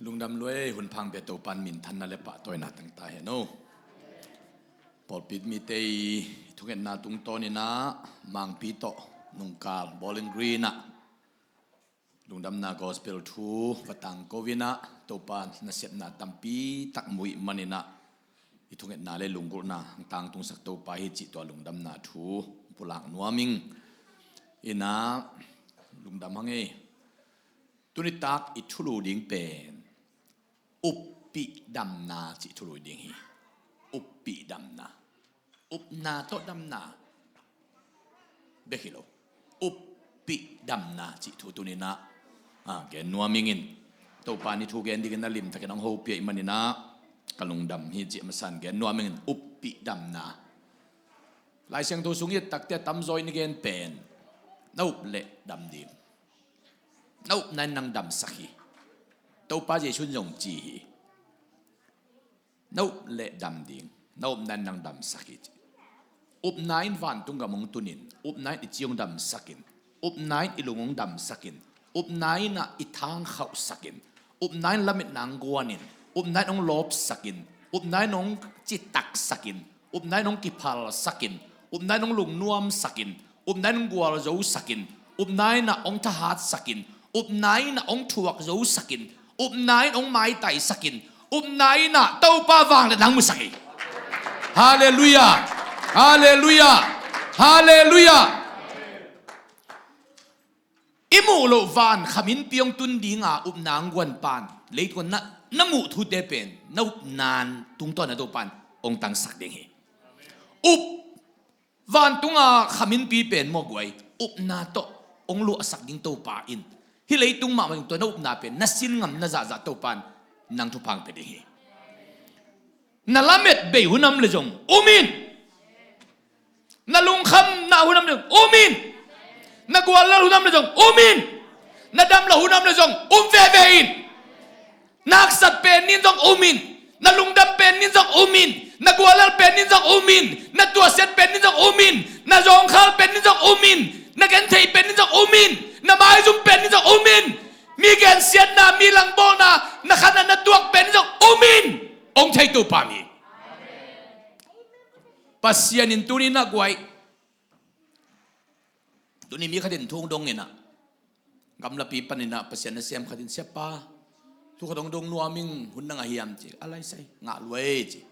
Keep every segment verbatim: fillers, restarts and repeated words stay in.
Lungdam lua ei, hun phang pia Topa'n minthanna le pahtawina tang ta hen aw. Pawlpi mite i thungetna tungtawn inah Mangpi tawh Nungkal Bowling Green ah lungdamna gospel thu va tangko inah Topa nasepna tampi tak muh ih maninah i thungetna le lunggulhna hong tangtungsak Topa hi cih tua lungdamna thu pulak nuam ing. Inah lungdam hang ei. Tuni tak i thulu ding pen uppih damna cih thulu ding hi. Uppih damna. Upna tawh damna bek hi lo. Uppih damna cih thu tuninah, ah, gen nuam ingin. Topa ni thu gen dingin a limtakin hong hopih ih maninah ka lungdam hi cih a masan gen nuam ingin. Uppih damna. Lai Siangtho sung i et takte a tamzaw in i gen pen na up leh dam ding. Na upna in nang damsak hi. Topa Jesuh in zong ci hi. Na up leh dam ding. Na upna in nang damsak hi ci. Upna in vantung gam hong tunin, upna in i ci hong damsakin, upna in i lung hong damsakin, upna inah i thang khauhsakin, upna in lametna hong guanin, upna in hong lawpsakin, upna in hong citaksakin, upna in hong kiphalsakin, upna in hong lungnuamsakin, upna in hong gualzosakin, upna inah hong thahatsakin, upna inah hong thuakzosakin, upna in hong maitaisakin, upna inah Topa vangliatna hong musak hi. Halleluiah. Halleluiah. Halleluiah. I muh loh van khaminpi hong tun dinga upna hong guan pan leitung na, na muh thute pen na upna tungtawn a Topa'n hong tangsak ding hi. Up, vantunga khaminpi pen mawk guai upna tawh hong luahsak ding Topa in hih leitung mahmah tungtawn na upna pen na sin ngam na zahzah Topa'n nang thupha hong pia ding hi. Na lamet bei hun om le zong um in. Na lungkhamna hun om le zong um in. Na guallel hun om le zong um in. Na damlo hun om le zong um veve in. Na haksat pen nin zong um in. Na lungdam pen nin zong um in. Na guallel pen nin zong um in. Na tuahsiat pen nin zong um in. Na zawngkhal pen nin zong um in. Na gentheih pen nin zong um in. Na maizum pen nin zong um in. Mi gensiatna, mi langbawlna, na khatna na tuak pen nin zong um in. Hong thei Topa mi. Pasian in tuni na guai. Tuni mi khat in thu hong dong inah, gamlapi pan inah Pasian nasem khat in, "Siapa, thu khat hong dong nuam ing, hun na ngah hiam?" ci. "A lai sai, ngah lua ei," ci.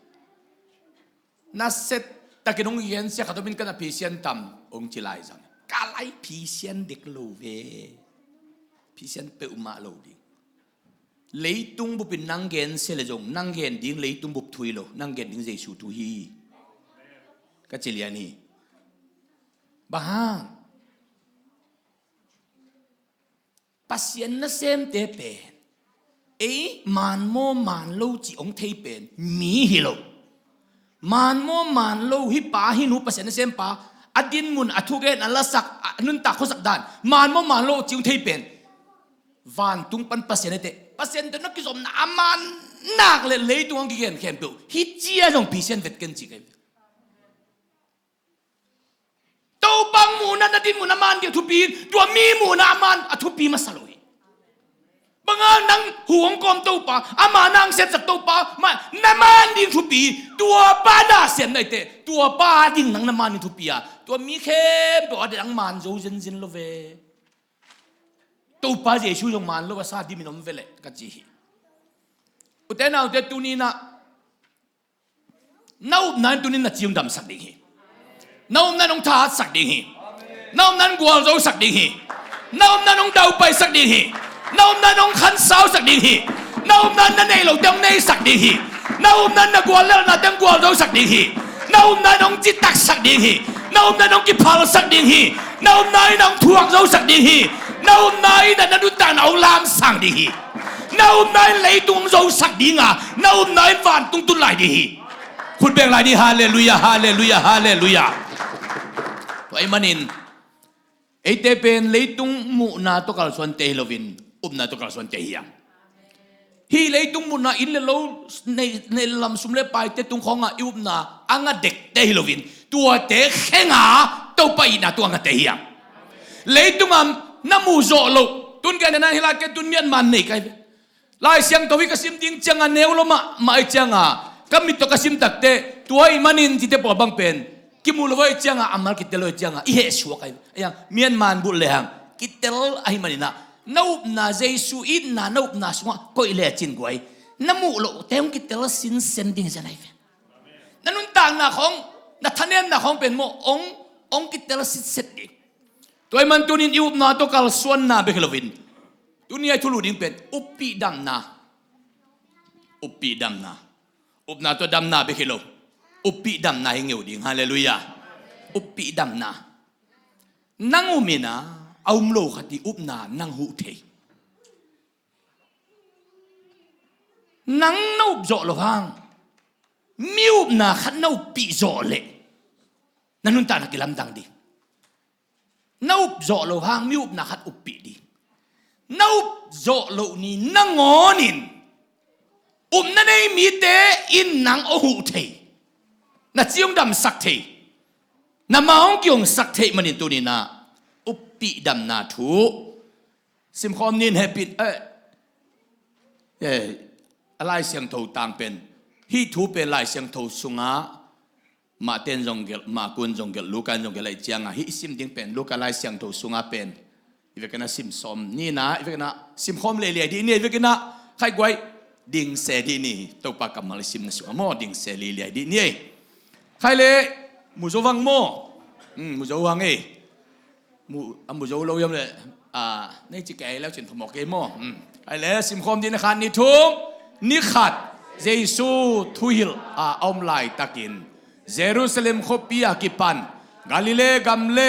Nasia takin hong gensia khat om in, "Ka na phisian tam?" hong ci lai zang. "Ka lai phisian dek lo ve. Phisian peuhmah lo ding." Leitung bup in nang gensia le zong nang gen ding leitung bup thu hi lo, nang gen ding Jesu thu hi. Ka ci lian hi. Bang hang? Pasian nasemte pen ei maan maw maan lo cih hong thei pen mi hi lo. Maan maw maan lo, hih pa hih nu Pasian nasempa, a dinmun, a thugen, a lasak, a nuntak khuasak dan, maan maw maan lo cih hong thei pen vantung pan Pasian ete, Pasian tawh na kizopna a maan nak le leitung hong kigen khempeuh hih cia zong phisian vet ken ci kei. Topa muhna na dinmun a maan ding a thupi in, tua mi muhna a maan a thupi masa lo hi. Bang hang? Nang hu hong kawm Topa, ama na hong semsak Topa, ma, na maan ding thupi, tua pa na sem na ite, tua pa ding nang na maan ding thupi a, tua mi khempeuh a ding nang maan zo zenzen lo ve. Topa Jesu zong maan lo a sa dim in om ve leh ka ci hi. Ute naute, tuni inah na upna in tuni in na ci hong damsak ding hi. Na upna in hong thahatsak ding hi. Na upna in gualzosak ding hi. Na upna in hong daupaisak ding hi. Na upna in hong khansausak ding hi. Na upna in na neih lote hong neisak ding hi. Na upna in na guallelhnate hong gualzosak ding hi. Na upna in hong citaksak ding hi. Na upna in hong kiphalsak ding hi. Na upna in hong thuakzosak ding hi. Na upna in na nuntakna hong lamsang ding hi. Na upna in leitung hong zosak ding a, na upna in vantung tun lai ding hi. Khut beng lai ni, halleluiah, halleluiah, halleluiah. Tua ahih manin eite pen leitung muhna tawh kalsuante hi loin, upna tawh kalsuante hi hang. Hih leitung muhna, inn le lo, neih, neih lam, sum le paite tung khawngah i upna a nga dekte hi loin, tuate khenga Topa itna tungah ngate hi hang. Leitung a na muh zawh loh, tun gen na hih lai kei tun Myanmar nei kai ve. Lai Siangtho hi ka sim ding cianga neu lo mahmah ahi cianga ka mit tawh ka sim takte tua ih manin cite pawl bang pen kimuh lo ahi cianga a mal kitel lo ahi cianga i hehsuak ahi. Ahiang Myanmar bulh lehang kitel ahi maninah na upna Jesu itna na upna sungah koih lecin guai na muh lohte hong kitel sinsen ding zen ahi ve. Na nuntakna khawng na thanemna khawng pen maw ong ong kitel sitset ding. Tua ih man tunin i upna tawh kalsuanna bek hi loin tuni a i thulu ding pen uppih damna. Uppih damna. Upna tawh damna bek hi lo. Uppih damna hi ngeu ding. Halleluiah. Uppih damna. Nang um inah a um lo khat i upna nang huh thei. Nang na up zawh lo hang mi upna khat na uppih zawh leh na nuntakna kilamdang ding. Na up zawh lo hang mi upna khat uppih ding. Na up zawh loh ni nangawnin upna nei mite in nang a huh thei. Na ci hong damsak thei. Na ma hong kihongsak thei manin tuninah uppih damna thu simkhawm nin hehpih eh, eh, a Lai Siangtho tang pen hih thu pen Lai Siangtho sungah Mahte in zong gelh, Marku in zong gelh, Luka in zong gelh ahi cianga hih i sim ding pen Luka Lai Siangtho sunga pen i vekinah sim sawm nina i vekinah simkhawm lehliai dih ni i vekinah khaiguai dingse dih ni. Topa kammal i simna sunga maw dingse lehliai dih ni ei. Khai le mu zo vang maw? Mu zo vang ei. Mu, a mu zo lo hiam le a nei ci kei leu cin phamawh kei maw? Ai le simkhawm dih ni khat ni thum. Ni khat Jesu thuhilh a a om laitakin Jerusalem khuapi a kipan Galilee gam le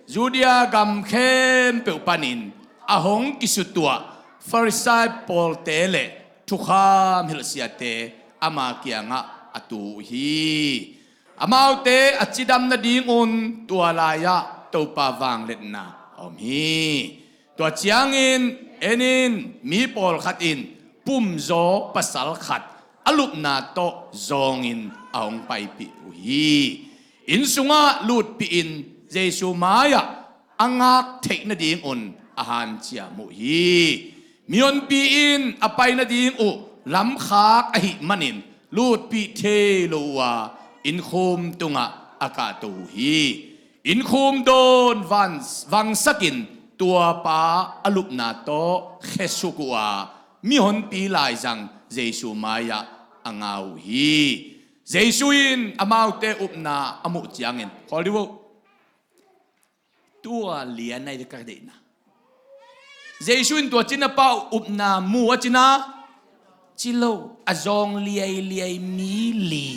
Judea gam khempeuh panin a hong kisutuah Farisai pawlte le thukham hilhsiate ama kiangah a tu uh hi. Amaute a cidam nadingun tua lai-ah Topa vangliatna a om hi. Tua ciangin en in mi pawlkhat in pumzaw pasal khat a lupna tawh zawngin a hong paipih uh hi. Inn sungah lutpihin Jesu mai-ah a ngak theih nadingun a hanciam uh hi. Mihonpi in a pai nading uh lamkhak ahih manin lutpih thei lo uh a innkhum tungah a kahto uh hi. Innkhum dawn vangsakin tuapa a lupna tawh khesuk uh a mihonpi laizang Jesu mai-ah a ngau uh hi. Jesu in amaute upna a muh ciangin khawl dih uh. Tua lian ahi ve ka deihna. Jesu in tua cinapa upna mu a cina ci lo a zawng liailiai mi li.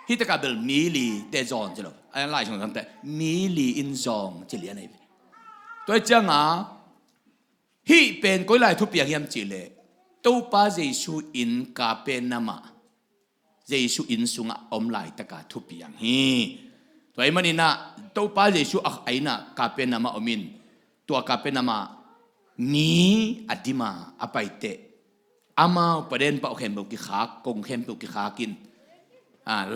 Hih takah bel mi li te zawng ci lo. A lai sung zangte mi li in zawng ci lian ahi ve. Tua hi cianga hih pen koi lai thupiang hiam cihleh Topa Jesu in Kapernaum ah Jesu inn sungah a om laitaka thupiang hi. Tua ahih maninah Topa Jesu a innah Kapernaum ah om in tua Kapernaum ah mi a dima a paiteh amau paden pah khempeuh kikhak kong khempeuh kikhak in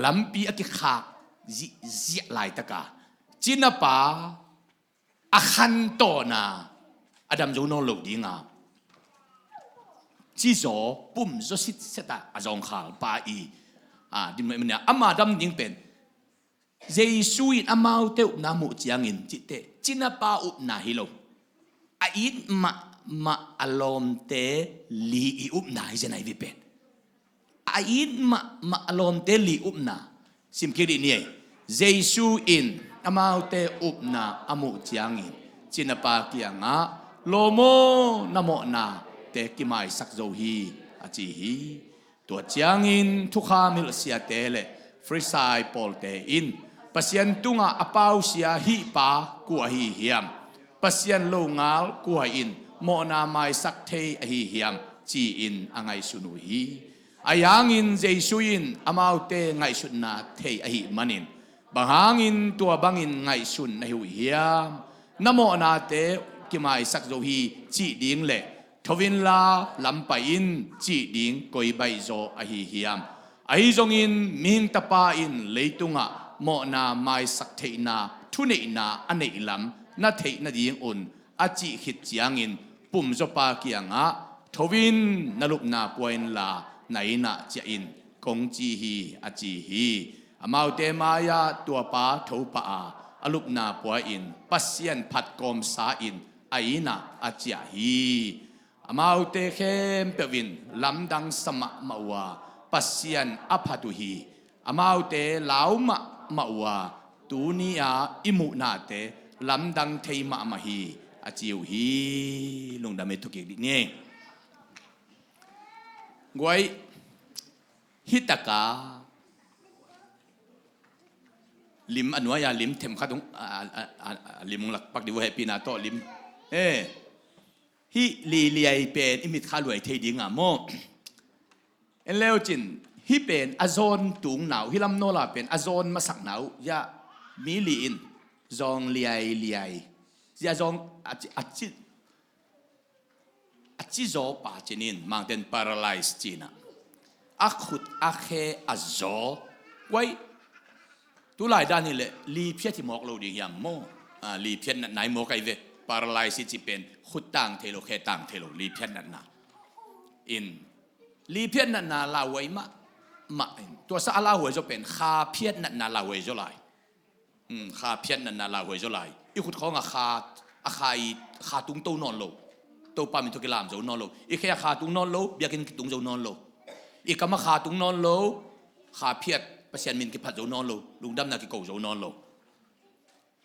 lampi a kikhak ziahziah laitaka cinapa a khantawhna a dam zo nawn lo dinga cizaw pumzaw sitseta a zawngkhal pa i ama dam ding pen Jesu in amaute upna muh ciangin cihteh cinapa upna hi lo. A it mahmah a lawmte li i upna hi zen ahi ve pen a it mahmah a lawmte li upna simkik dih ni ei. Jesu in amaute upna a muh ciangin cinapa kiangah lawm aw na mawhnate kimaisak zo hi a ci hi. Tua ciangin thukham hilhsiate le Farisai pawlte in Pasian tungah a pausia hih pa kua ahi hiam? Pasian longal kua in mawhna maisak thei ahi hiam? Ci-in a ngaihsun uh hi. Ahi hangin Jesu in amaute ngaihsutna thei ahih manin bang hangin tua bangin ngaihsun na hi uh hiam? Na mawhnate kimaisak zo hi cih ding le tho inla lam pai in cih ding koi baihzaw ahi hiam? Ahi zongin mihing tapa in leitungah mawhna maisak theihna thuneihna a neihlam na theih nadingun a cih khit ciangin pumzawpa kiangah Tho in, na lupna pua inla, na innah ciah in, kong ci hi, a ci hi. Amaute mai-ah tua pa tho pah a, a lupna pua-in Pasian phat kawmsa-in a innah a ciah hi. Amaute khempeuh in lamdang sa mahmah uh a, Pasian a phat uh hi. Amaute lau mahmah uh a, tuni-a i muhnate lamdang thei mahmah hi, a ci uh hi. Lungdam i thukik dih ni. Guai, hi taka lim a nuai-a lim themkhat hong, a, a, a, a, lim hong lakpak dih uh, hehpihna tawh lim. Eh, hih liliai pen i mitkha luai thei dinga maw? En leucin, hih pen a zawn tungna uh, hih lam nawla pen a zawn masakna uh, ya, mi li in zawng liailiai, ya, zawng a ci, a ci, a ci zaw pa cinin, Mangten paralyze cina, a khut a khe a zaw. Guai, tulai dan hileh li phiat hi mawk lo ding hiam maw? Ah, li phiat natna hi mawk ahi ve. Paralyze i cih pen khut tang thei lo, khe tang thei lo, li phiat natna. In, li phiat natna lauhuai mahmah in, tuasa a lauhuai zaw pen kha phiat natna lauhuai zaw lai. Hmm, kha phiat natna lauhuai zaw lai. I khut khawng a kha, a kha i, kha tung to nawn lo. Topa min tawh kilam zo nawn lo. I khe a kha tung nawn lo, biakinn kitung zo nawn lo. I kam a kha tung nawn lo, kha phiat, Pasian min kiphat zo nawn lo, lungdamna kiko zo nawn lo.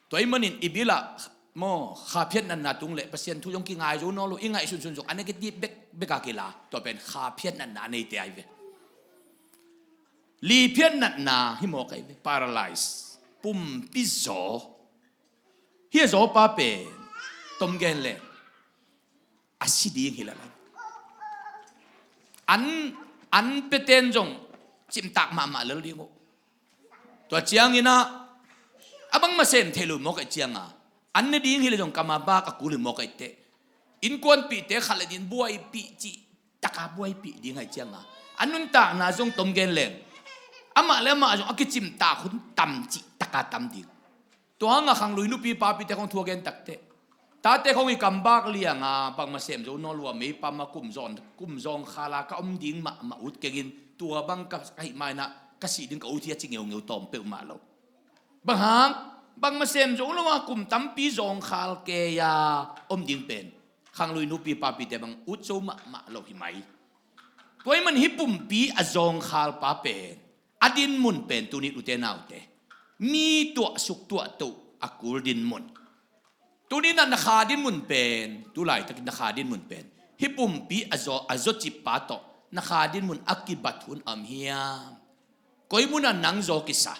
Tua ahih manin i bil ah maw, kha phiat natna tung leh Pasian thu zong kingai zo nawn lo, i ngaihsunsun zong a negative bek, bek a kila. Tua pen kha phiat natna a neite ahi ve. Li phiat natna hi mawk ahi ve, paralyze, pumpi zaw. Hih a zaw pa pen, tom gen leng, a si ding hi lel a, an, an peten zong cimtak mahmah lel ding uh. Tua ciangin ah, a bangmah sem thei lo mawk ahih cianga, an ne ding hileh zong kam a bak a kul hi mawk ahih teh. Innkuanpihte khat le nih in buaipih cih taka buaipih ding ahih cianga, a nuntakna zong tom gen leng, amah le amah zong a kicimtak hun tam cih taka tam ding. Tua hanga khanglui nupi papite khong thu a gen takteh, tate khong i kam bak lianga bangmah sem zo nawn lo a, meipam a kum zawng, kum zawngkhal a ka om ding mahmah ut keng in, tua bang ka, ka hih ma-in ah ka sih ding ka ut hi a ci ngeungeu tawm peuhmah lo. Bang hang? Bangmah sem zo lo a kum tampi zawngkhal kei a om ding pen khanglui nupi papite bang ut zo mahmah lo hi mai. Tua ahih man hih pumpi a zawngkhal pa pen a dinmun pen tuni, ute naute, mi tuahsuk tuahtoh a kul dinmun. Tuni-in ah na kha dinmun pen, tu laitakin na kha dinmun pen, hih pumpi a zaw, a zawcip pa tawh na kha dinmun a kibat hun a om hiam? Koi munah nang zaw kisa?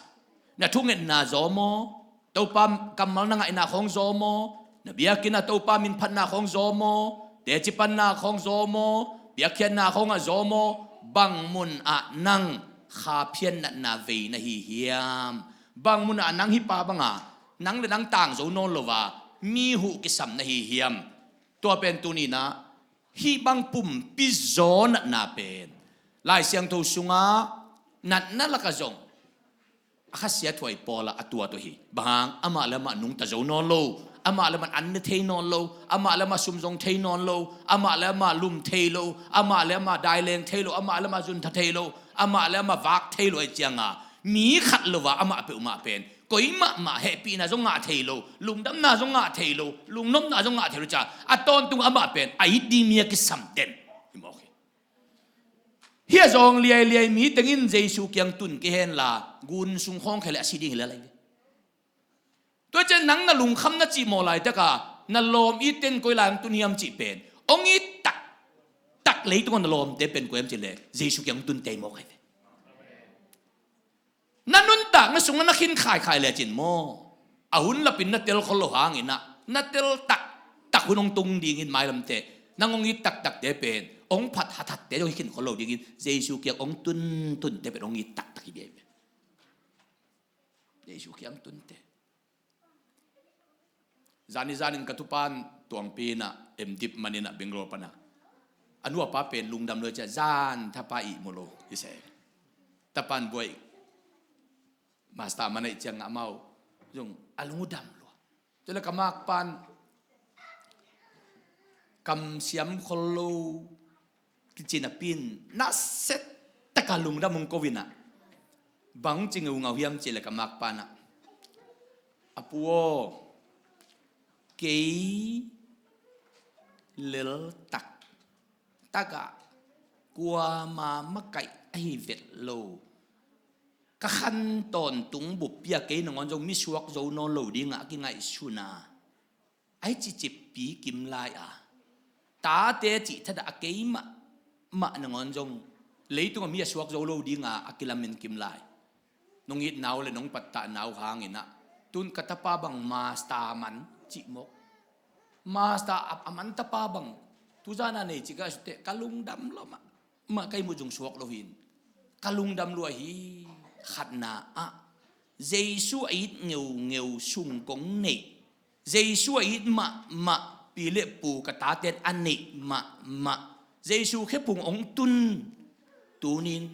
Na thungetna zaw maw? Topa kammal na ngaihna khawng zaw maw? Na biakinn ah Topa min phatna khawng zaw maw? Teci panna khawng zaw maw? Biakkhiatna khawngah zaw maw? Bang munah nang kha phiat natna vei na hi hiam? Bang munah nang hih pa banga nang le nang tang zo nawn lo a, mi huh kisam na hi hiam? Tua pen tuni-in ah hih bang pumpi zaw natna pen Lai Siangtho sungah natna lakah zong a khasia thuai pawlah a tuat uh hi. Bang hang? Amah le amah nungta zo nawn lo, amah le amah an ne thei nawn lo, amah le amah sum zong thei nawn lo, amah le amah lum thei lo, amah le amah daileng thei lo, amah le amah zuntha thei lo, amah le amah vak thei lo ahih cianga, mi khat lo a amah peuhmah pen koi mahmah hehpihna zong ngah thei lo, lungdamna zong ngah thei lo, lungnopna zong ngah thei lo ciang, a tawntung amah pen a it ding mi a kisam den hi mawk hi. Hih a zawng liailiai mi tengin Jesu kiang tun kei henla, gun sung khawng khia leh a si ding hi lel ahi ve. Tua ciang nang na lungkham na cih mawh laitaka na lawm itte in koi lai hong tun hiam cih pen, hong it taktak leitungah na lawmte pen koi hiam cih leh Jesu kiang hong tunte hi mawk ahi ve. Na nuntakna sungah na khin khaikhai lecin maw, a hun lapin na tel khol lo hangin ah, na tel taktak hun hong tung dingin mailamte, nang hong it taktakte pen, hong phat hathatte zong hi khin khol lo dingin Jesu kiang hong tuntunte pen hong it taktak hi ding ahi ve. Jesu kiang tunte. Zani zanin ka tupan tuangpi inah, M.Div maninah Bangalore panah, a nu a pa pen lungdam lo ciah zan tapa ihmu lo hi se. Tapan buai master man ahih ciangah amau zong a lungdam lua. Tua le ka makpan kamsiam khol lo, kici napi in nasia taka lungdam hong ko in ah, bang ci ngeungau hiam cih leh ka makpa in ah, a pu aw, kei lel taktak ah kuama makaih ahi vet lo, ka khan tawntung bup pi a kei nangawn zong mi suak zo nawn lo ding a kingaihsun a, ahi cih cippi kim lai a, tate cih thadah a kei mahmah nangawn zong leitung a mi a suak zo lo ding a, a kilamen kim lai. Nong it nau le nong pattah nau hangin ah, tun ka tapa bang master man cih mawk. Master a, a man tapa bang tuzan a nei cih ka sute, ka lungdam lua mahmah, ka ihmut zong suak lo hi in. Ka lungdam lua hi. Khatna ah, Jesu a it ngeungeu sung kong neih, Jesu a it mahmah pi le pu ka taten a neih mahmah, Jesu khephung hong tun, tunin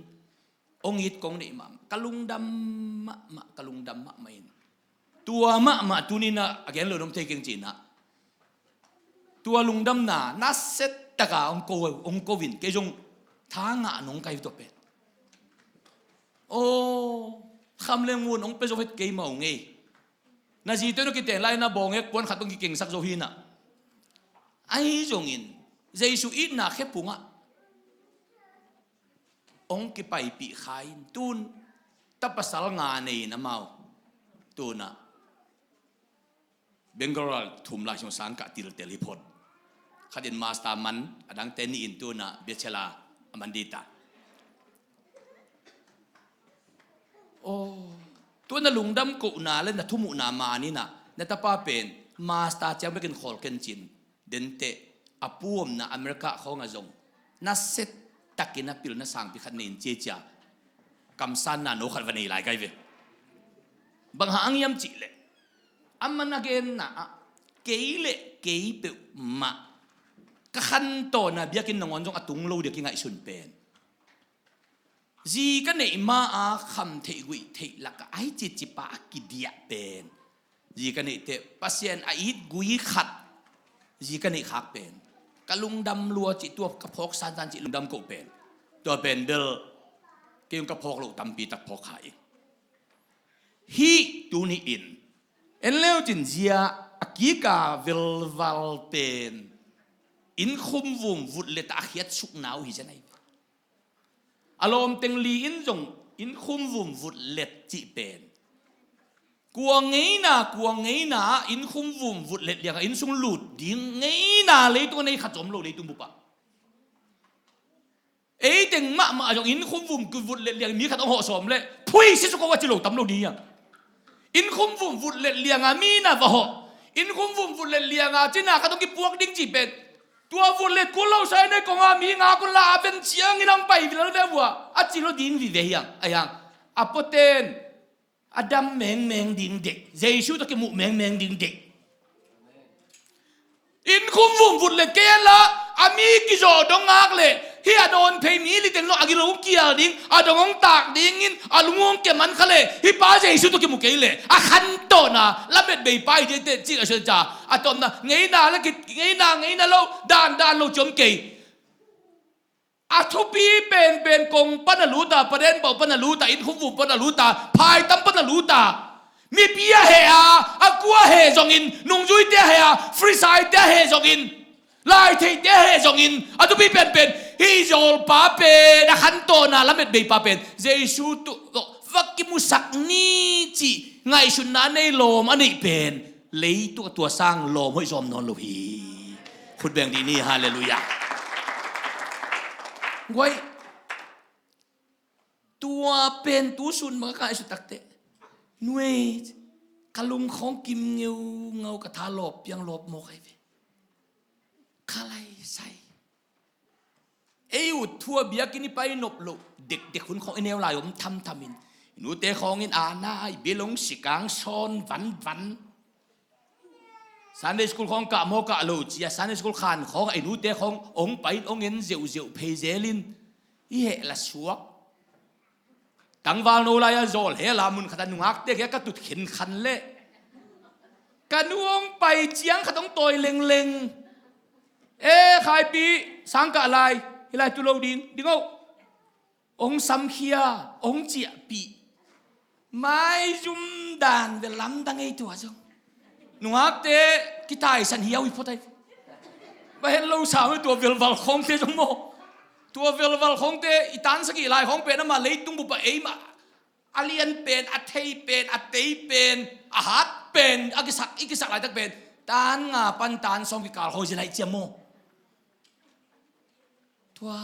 hong it kong neih mahmah, ka lungdam mahmah, ka lungdam mahmah in. Tua mahmah tunin ah a gen lo dong thei keng ci in ah, tua lungdamna nasia taka hong ko, hong ko in, kei zong tha ngah nong kai tua pen. Aw, kham le ngun hong pia zo het kei mah ung ei. Na zite na kiten lai na bawngek puan khat hong kikengsak zo hi in ah. Ahi zongin Jesu itna khephung ah hong kipaipih kha in, tun ta pasal nga nei in amau, tun ah Bangalore ah thum lai sung sang kah tiltel hi phot. Khat in master man, a dangte nih in tun ah bachelor a man dita. Aw, tua na lungdam kohna le na thumuhna man in ah, na tapa pen master ciang bekin khawl ken cin, denteh a pu omna America khawng ah zong nasia takin a pilna sangpi khat nei in ciacia, kamsanna no khat va nei lai kai ve. Bang hang hiam cih leh, a man a genna ah, kei le kei peuhmah ka khan tawnna biakinn nangawn zong a tung lo ding a kingaihsun pen, zi ka neih ma a kham theih guih theih lak ah ahi cicipa a kidiah pen, zi ka neih teh Pasian a it gui khat zi ka neih khak pen, ka lungdam lua cih, tua ka phawk sansan cih lungdam koh pen, tua pen bel kei zong ka phawk loh tampi tak phawk kha ing. Hih tuni in en leu cin zia a kika velval pen, inn khum vum vut let a khiatsukna uh hi zen ahi. A lawmteng li in zong inn khum vum vut let cih pen, kua ngeina, kua ngeina ah inn khum vum vut let liang ah inn sung lut ding ngeina leitung a nei khat zong om lo, leitung bup ah. Ei teng mahmah zong inn khum vum vut let liang mi khat hong hawh sawm leh phui sisuk ko a ci lo tam lo ding hiam? Inn khum vum vut let liang a mi na va hawh, inn khum vum vut let liang a cina khat hong kipuak ding cih pen, tua vut let kul lo sa in ei kong a mi nga kun la a ven ciangin hong pai vilal ve vua a ci lo ding vive hiam? Ahi hang a puaten a dam mengmeng ding dek, Jesu tawh kimuh mengmeng ding dek. Inn khum vum vut let kei a la, a mi kizawh dong ngak leh, hih a dawn phei mi liteng lo a gilo hong kial ding, a dong hong tak dingin a lung hong keman kha leh, hih pa Jesu tawh kimu kei leh a khan tawnna lamet bei pa hi ding teh cih a sia ca. A tawpna ngeina le ki, ngeina, ngeina lo, dan, dan lo ci om kei. A thupi penpen kong pan a luta, paden bauh pan a luta, inn khum vum pan a luta, phaitam pan a luta. Mipi a heh a, a kua heh zongin, nungzuite a heh a, frisaite a heh zongin, laitheite a heh zongin, a thupi penpen hih zawlpa pen a khan tawnna lamet bei pa pen Jesu tawh va kimusak ni cih ngaihsutna a nei, lawm a neih pen leituk a tua sang lawm hoih zawm nawn lo hi. Khut beng dih ni, halleluiah. Guai, tua pen tu sun bang ka ngaihsut takteh, nuai, ka lung khawng kim ngeungau, ka tha lawp piang lawp mawk ahi ve. Ka lai sai. Ei ut thu a biakinn i pai nop loh dekdek hun khawng i neu lai om thamtham in, i nute khawngin ana, i bilong sikang sawn vanvan. Sunday school khawng kah maw kah lo cia, Sunday school khan khawng a i nute khawng ong pai in ong en zeuhzeuh phei zel in, i heh la suak. Tangval no lai-a zawl hela mun khatah nungakte kia ka tut khenkhan leh ka nu hong pai ciang khat hong tawi lengleng. E, Khaipi, sangkah lai. Hih lai tu lo ding, ding o. Ong samkhia, ong ciahpih. Maizum dan ve lamdang ei tua zong. Nungakte kitaisan hiau hi phot ai. Ba het lo sa tua velval khongte zong maw. Tua velval khongte i tan sagih lai khong pen ama leitung bupa ei mah. A lian pen, a thei pen, a tei pen, a hat pen, a kisak, i kisak laitak pen. Tan nga pan tan sawm kikal hoi zin hai ciam maw. Tua,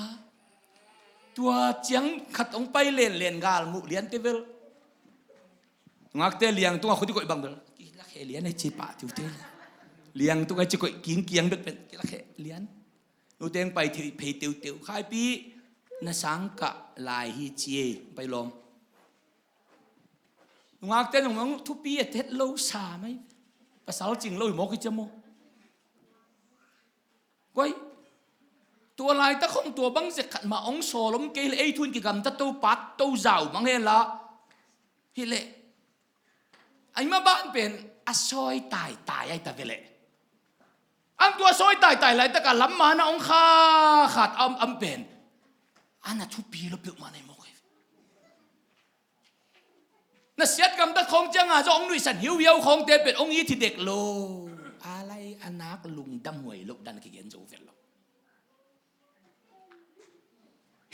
tua ciang khat ong pai lenlen gal muh liante vel. Ngakte liang tunga khuti koih bang vel. Kilakhe lian ai ci pah tiute. Liang tunga ci koih kingkiang bek pen. Kilakhe lian. Nuteng pai thei phei teuteu. Khaipi na sangkah lai hi ci ei. Pai lawm. Ngakte nung mang thupi a tet lo sa mai. Pasal cing lo hi mawk hi ciam maw. Guai, tua laitak khong tua bang zek khat mah ong sawl om kei le ei thu in kigamta to pat to zau mang hen la. Hi leh. Ai ma ban pen a sawi taitai ai ta ve leh. Ang tua sawi taitai laitak a lam mana ong kha khat am, am pen. Ana thupi lo peuhmah nei mawk ai. Na siat gamtat khawng cianga zong hong nuihsan hiuhiau khawngte pen hong it hi dek lo. A lai a nak lungdam huai loh dan a kigen zo vel lo.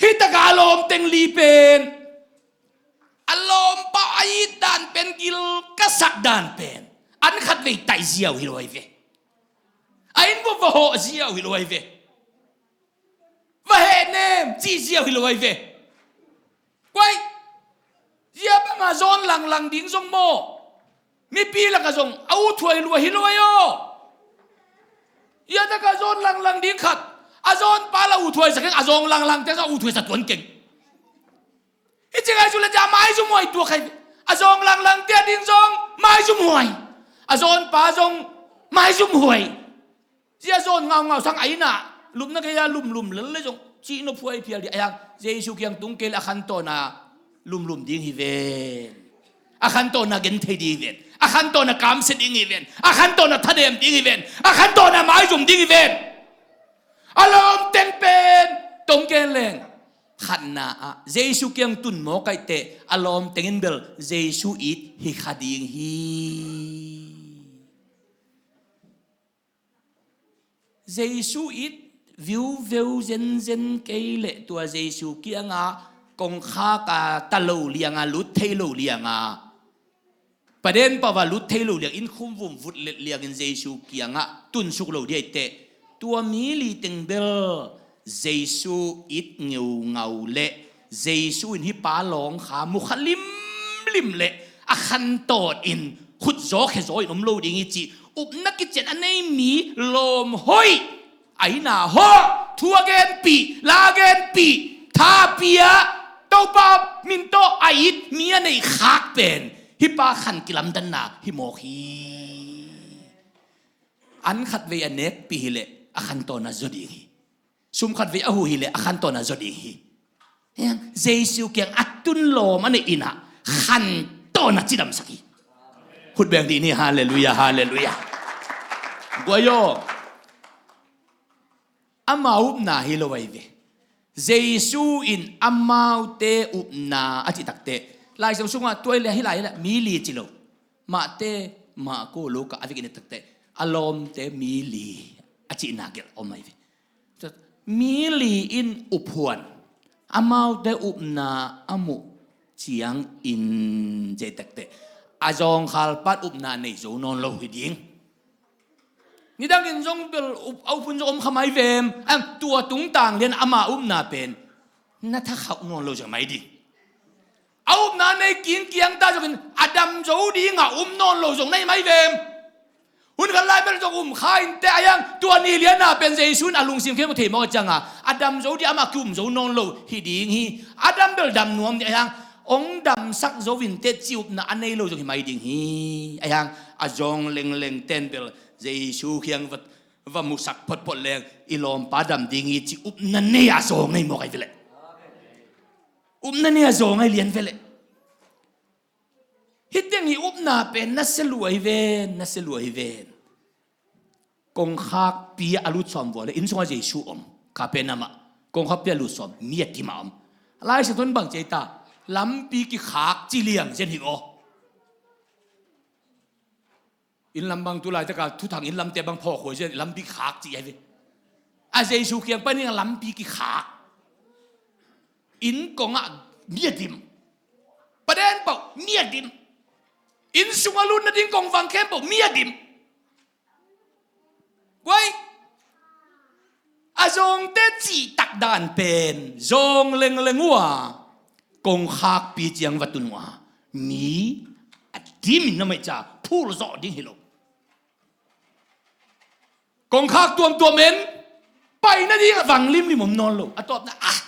Hih taka a lawm teng li pen a lawmpa a it dan pen gil ka sak dan pen an khat vei taih ziau hi lo ai ve. A inn vua va hawh ziau hi lo ai ve. Va heh nem cih ziau hi lo ai ve. Kuai zia banga zawn langlang ding zong maw? Mipi laka zong a uthuai lua hi lo ai aw. Zia taka zawn langlang ding khat a zawnpa la uthuai sa keng, a zawng langlang te zong a uthuai sa tuan keng. Hi ci ngai zu le zia maizum huai tuak hai ve. A zawng langlang te a ding zong maizum huai, a zawnpa zong maizum huai. Zia zawn ngaungau sang a inn ah lupna kei a lumlum lel le zong cih nop huai phial dih a hiang Jesu kiang tung kei le a khantawn a lumlum ding hi ven. A khantawn a genthei ding hi ven. A khantawn a kamsia ding hi ven. A khantawn a thadem ding hi ven. A khantawn a maizum ding hi ven. A lawm teng pen tong gen leng khatna ah Jesu kiang tun mawk aih teh a lawm tengin bel Jesu it hi kha ding hi. Jesu it viuveu zenzen kei leh tua Jesu kianga kongkhak a ta lo lianga lut thei lo lianga paden pava lut thei lo liang in khumvum vut let liangin Jesu kiangah tunsuk lo diaiteh tua mi li teng bel Jesu it ngeungau le Jesu in hih pa lawngkha mukha limlim le a khantawn in khutzaw khezaw in om lo ding hi cih upna kician a nei mi lawm hoih a inn a hawh thu a genpih la a genpih tha a pia Topa min tawh a it mi a nei khak pen hih pa khan kilamdanna hi mawk hi. An khat vei a nekpih hileh a khantawn a zaw ding hi. Sum khat vei a huh hileh a khantawn a zaw ding hi. Jesu kiang a tun lawm a neih in ah khantawn a cidamsak hi. Khut beng dih ni, halleluiah, halleluiah. Guai aw, ama upna hi lo ai ve. Jesu in amaute upna a cih takteh Lai Siangtho sungah tuai le hi lai hi lai mi li ci lo. Mahte, Mahko, Luka a vekin i takteh a lawmte mi li a cihna gelh om ai ve. Mi li in uphuan amaute upna a muh ciangin cih takteh a zawngkhal pan upna nei zo nawn lo hi ding. Nidangin zong bel up, a uphun zong om kha mai vem. Ang tua tungtang lian ama upna pen na thakhauh nawn lo zong mai ding. A upna nei kingkiang ta zongin a dam zo dinga um nawn lo zong nei mai vem. Hun khat lai bel zong um kha inteh a hiang tua ni liana pen Jesu in a lungsim khempeuh thei mawk a cianga a dam zo dih amah kium zo nawn lo hi ding hi. A dam bel dam nuam dih a hiang ong damsak zo inteh ci upna a nei lo zong hi mai ding hi. A hiang a zawng lengleng ten bel Jesu khiang va, va musak photphot leng i lawmpa dam ding hi ci upna nei a zawng ahi mawk ai veleh. Upna nei a zawng ahi lian veleh. Hih teng hi upna pen nasia lua hi ven, nasia lua hi ven. Kongkhakpi a lut sawm vua le inn sungah Jesu om. Kapernaum ah Kongkhak pia lut sawm, mi a dim a om. Lai Siangtho in bang ci ei ta? Lampi kikhak ci liang zen hi aw. Inn lam bang tu laitaka thuthang inn lamte bang phawk huai zen, lampi kikhak ci ai ve. A Jesu kiang pan ing a lampi kikhak. Inn kongah mi a dim. Paden pauh mi a dim. Inn sungah lut nading kongvang khempeuh mi a dim. Guai, a zawngte cihtak dan pen zawng lengleng uh a, kongkhakpi ciang va tun uh a, mi a dimin na maih ca phul zawh ding hi lo. Kongkhak tuamtuam en, pai nading a vang limlim om nawn lo. A tawpna ah,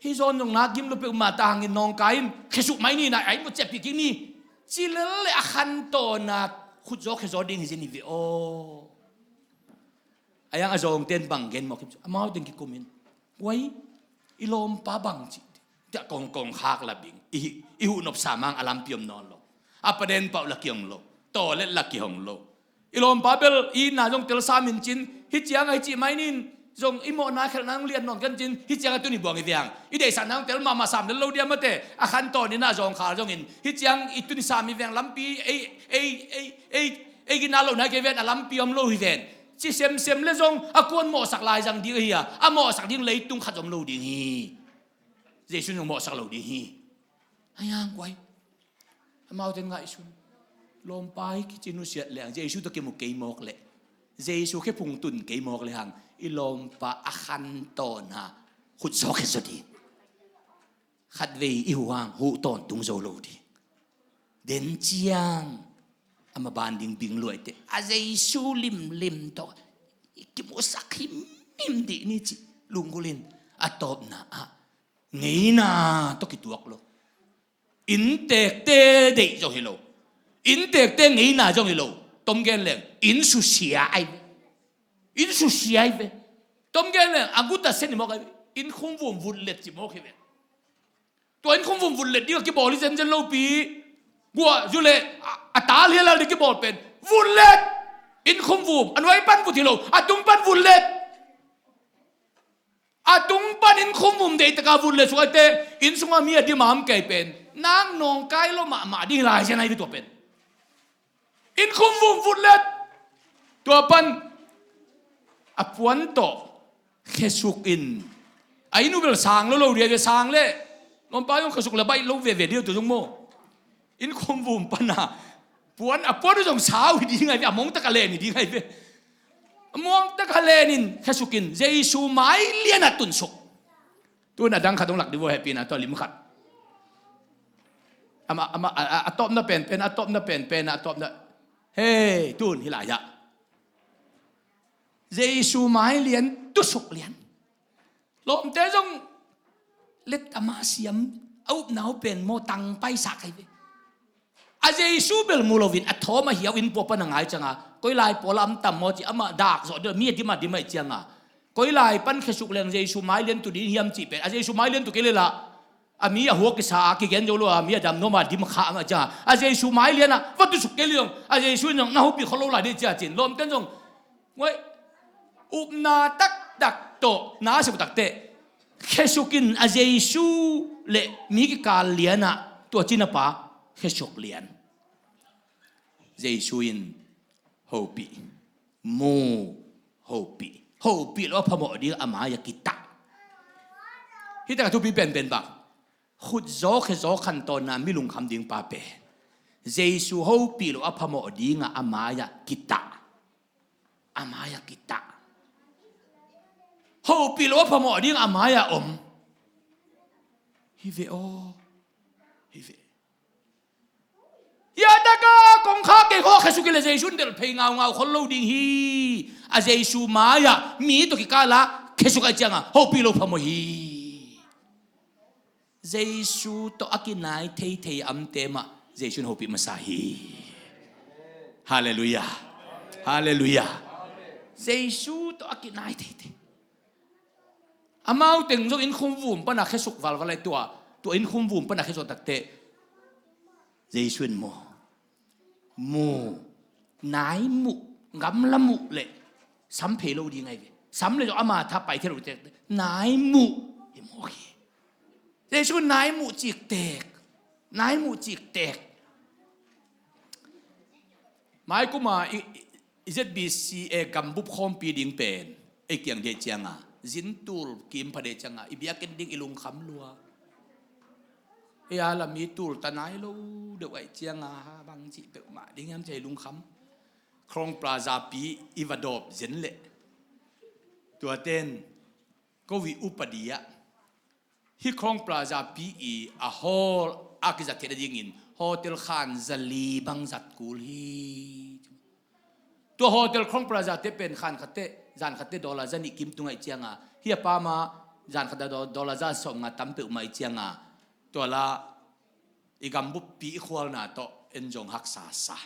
hih zawn zong nak gim lo peuhmah ta hangin nawngkai in khesuk mai ni, na ai mu ciahpih kik ni. Ci lel le a khantawn a khutzaw khezaw ding hi zen hi ve aw. A yang a zawngte in bang gen mawk hi, amau teng kikum in, guai, i lawmpa bang ci, tiah kong kongkhak la bing, i, i huhnop sa mang a lampi om nawn lo. A paden pauh la kihong lo. Tawlet la kihong lo. I lawmpa bel i itna zong tel sam in cin, hih ciang a hih cih mai nin zong i mawhna khelhna zong lian nawn kan cin, hih ciang a tun i buang i viang. I deihsakna zong tel mahmah sam lel lo dia mate, a khantawn in a zawngkhal zongin, hih ciang i tun i sam i viang lampi, ei, ei, ei, ei, ei gina lohna kei ven, a lampi om lo hi ven. Ci semsem le zong a kuan mawhsak lai zang ding ahi a, a mawhsak ding leitung khat zom lo ding hi. Jesu in zong mawhsak lo ding hi. A yang guai. Amaute ngaihsun. Lawmpa hi kici nusiat leng Jesu tawh kimu kei mawk leh, Jesu khe phung tun kei mawk lehang, i lawmpa a khantawn a khutzaw khezaw ding. Khatvei i huh hang huh tawntung zo lo ding. Den ciang a maban ding bing luaite a Jesu limlim tawh i kimusak himhim dih ni cih lunggulh in, a tawpna ah ngeina tawh kituak lo. Inntekte deih zong hi lo. Inntekte ngeina zong hi lo. Tom gen leng, inn susia ai ve. Inn susia ai ve. Tom gen leng, a guta sen hi mawk ai ve. Inn khumvum vutlet ci mawk hi ve. Tua inn khumvum vutlet ding a kibawl hi zenzen lopi. Guah zu le a, a tal hialal ding kibawl pen vutlet. Inn khumvum a nuai pan vut hi lo, a tung pan vutlet. A tung pan inn khumvum deihtaka vutlet suk aite, inn sunga mi a dim a om kei pen, nang nawngkai lo mahmah ding hi lai zen ai ve tua pen. Inn khumvum vutlet. Tua pan a puan tawh khesuk in, a inn uh bel sang lo lo dia ve, sang le lawmpa zong khesuk le baih lo veve dia tua zong maw. Inn khumvum pana puan, a puan uh zong sau hi ding ai ve, a mongtaka len hi ding ai ve. A mongtaka lenin khesuk in Jesu mai lianah tunsuk. Tun a dang khat hong lak dih vua hehpihna tua lim khat. Amah, amah, a, a, a tawpna penpen, a tawpna penpen, a tawpna. Hei, tun hi lai ah Jesu mai lian, tusuk lian. Lawmte zong let ama siam, a upna uh pen maw tang paisak ai ve. A Jesu bel mu loin a thawm a hiau inn pua pan a ngai cianga, koi lai pawl a am tam maw ci, amah dak zawh deuh, mi a dim a dim aih cianga, koi lai pan khesuk leng Jesu mai lian tu ding hiam cih pen, a Jesu mai lian tu kei lela a mi a huak kisa a kigen zo lo a, mi a dam nuam a dim kha amah cianga, a Jesu mai lianah va tusuk kei leh zong a Jesu in zong na hopih khol lo lai dih cia cin lawmten zong Guai, upna taktak tawh na sep takte, khesuk in a Jesu le mi kikal lianah tua cina pa khesuk lian. Jesu in hopih, mu, hopih, hopih lo a phamawh ding a mai-ah kitah. Hih takah thupi penpen bang, khutzaw khezaw khantawnna mi lungkham ding pa pen Jesu hopih lo a phamawh dingah a mai-ah kitah. A mai-ah kitah. Hopih lo a phamawh ding a mai-ah om. Hi ve aw. Hi ve. Hiah taka kongkhak kei khaw khesuk kei le Jesu in delh phei ngaungau khol lo ding hi. A Jesu mai-ah mi tawh kikala khesuk ai cianga hopih lo phamawh hi. Jesu tawh a kinai theithei a amte mah Jesu in hopih masa hi. Halleluiah. Halleluiah. Jesu tawh a kinai theithei. Amau teng zong innkhum vum pana khesuk valval ai tua, tua innkhum vum pana khesuk takte Jesu in maw, mu, nai muh, gamla muh leh sam phei lo ding ai ve. Sam le zong ama tha pai thei lo tek. Nai muh hi mawk hi. Jesu nai muh ciktek. Nai muh ciktek. Mai kuma i, i, i Z B C A gambup khawmpi ding pen ei kiang dei cianga zin tul kim pha dei cianga i biakinn ding i lungkham lua. Ei a lam i tul ta nai lo deuh aih cianga ha bang cih peuhmah ding hiam cih i lungkham. Crowne Plaza pi i va dawp zen leh tuaten ko i upadi ah hih Crowne Plaza pi i a hall a kizat theihna dingin hotel khan zali bang zat kul hi. Tua hotel Crowne Plaza te pen khan khatte zan khatte dollar za nih kim tung aih cianga hih a pama zan khatte do-, dollar za sawmnga tam peuhmah aih cianga tua la i gambup pi i khualna tawh en zong haksa sa.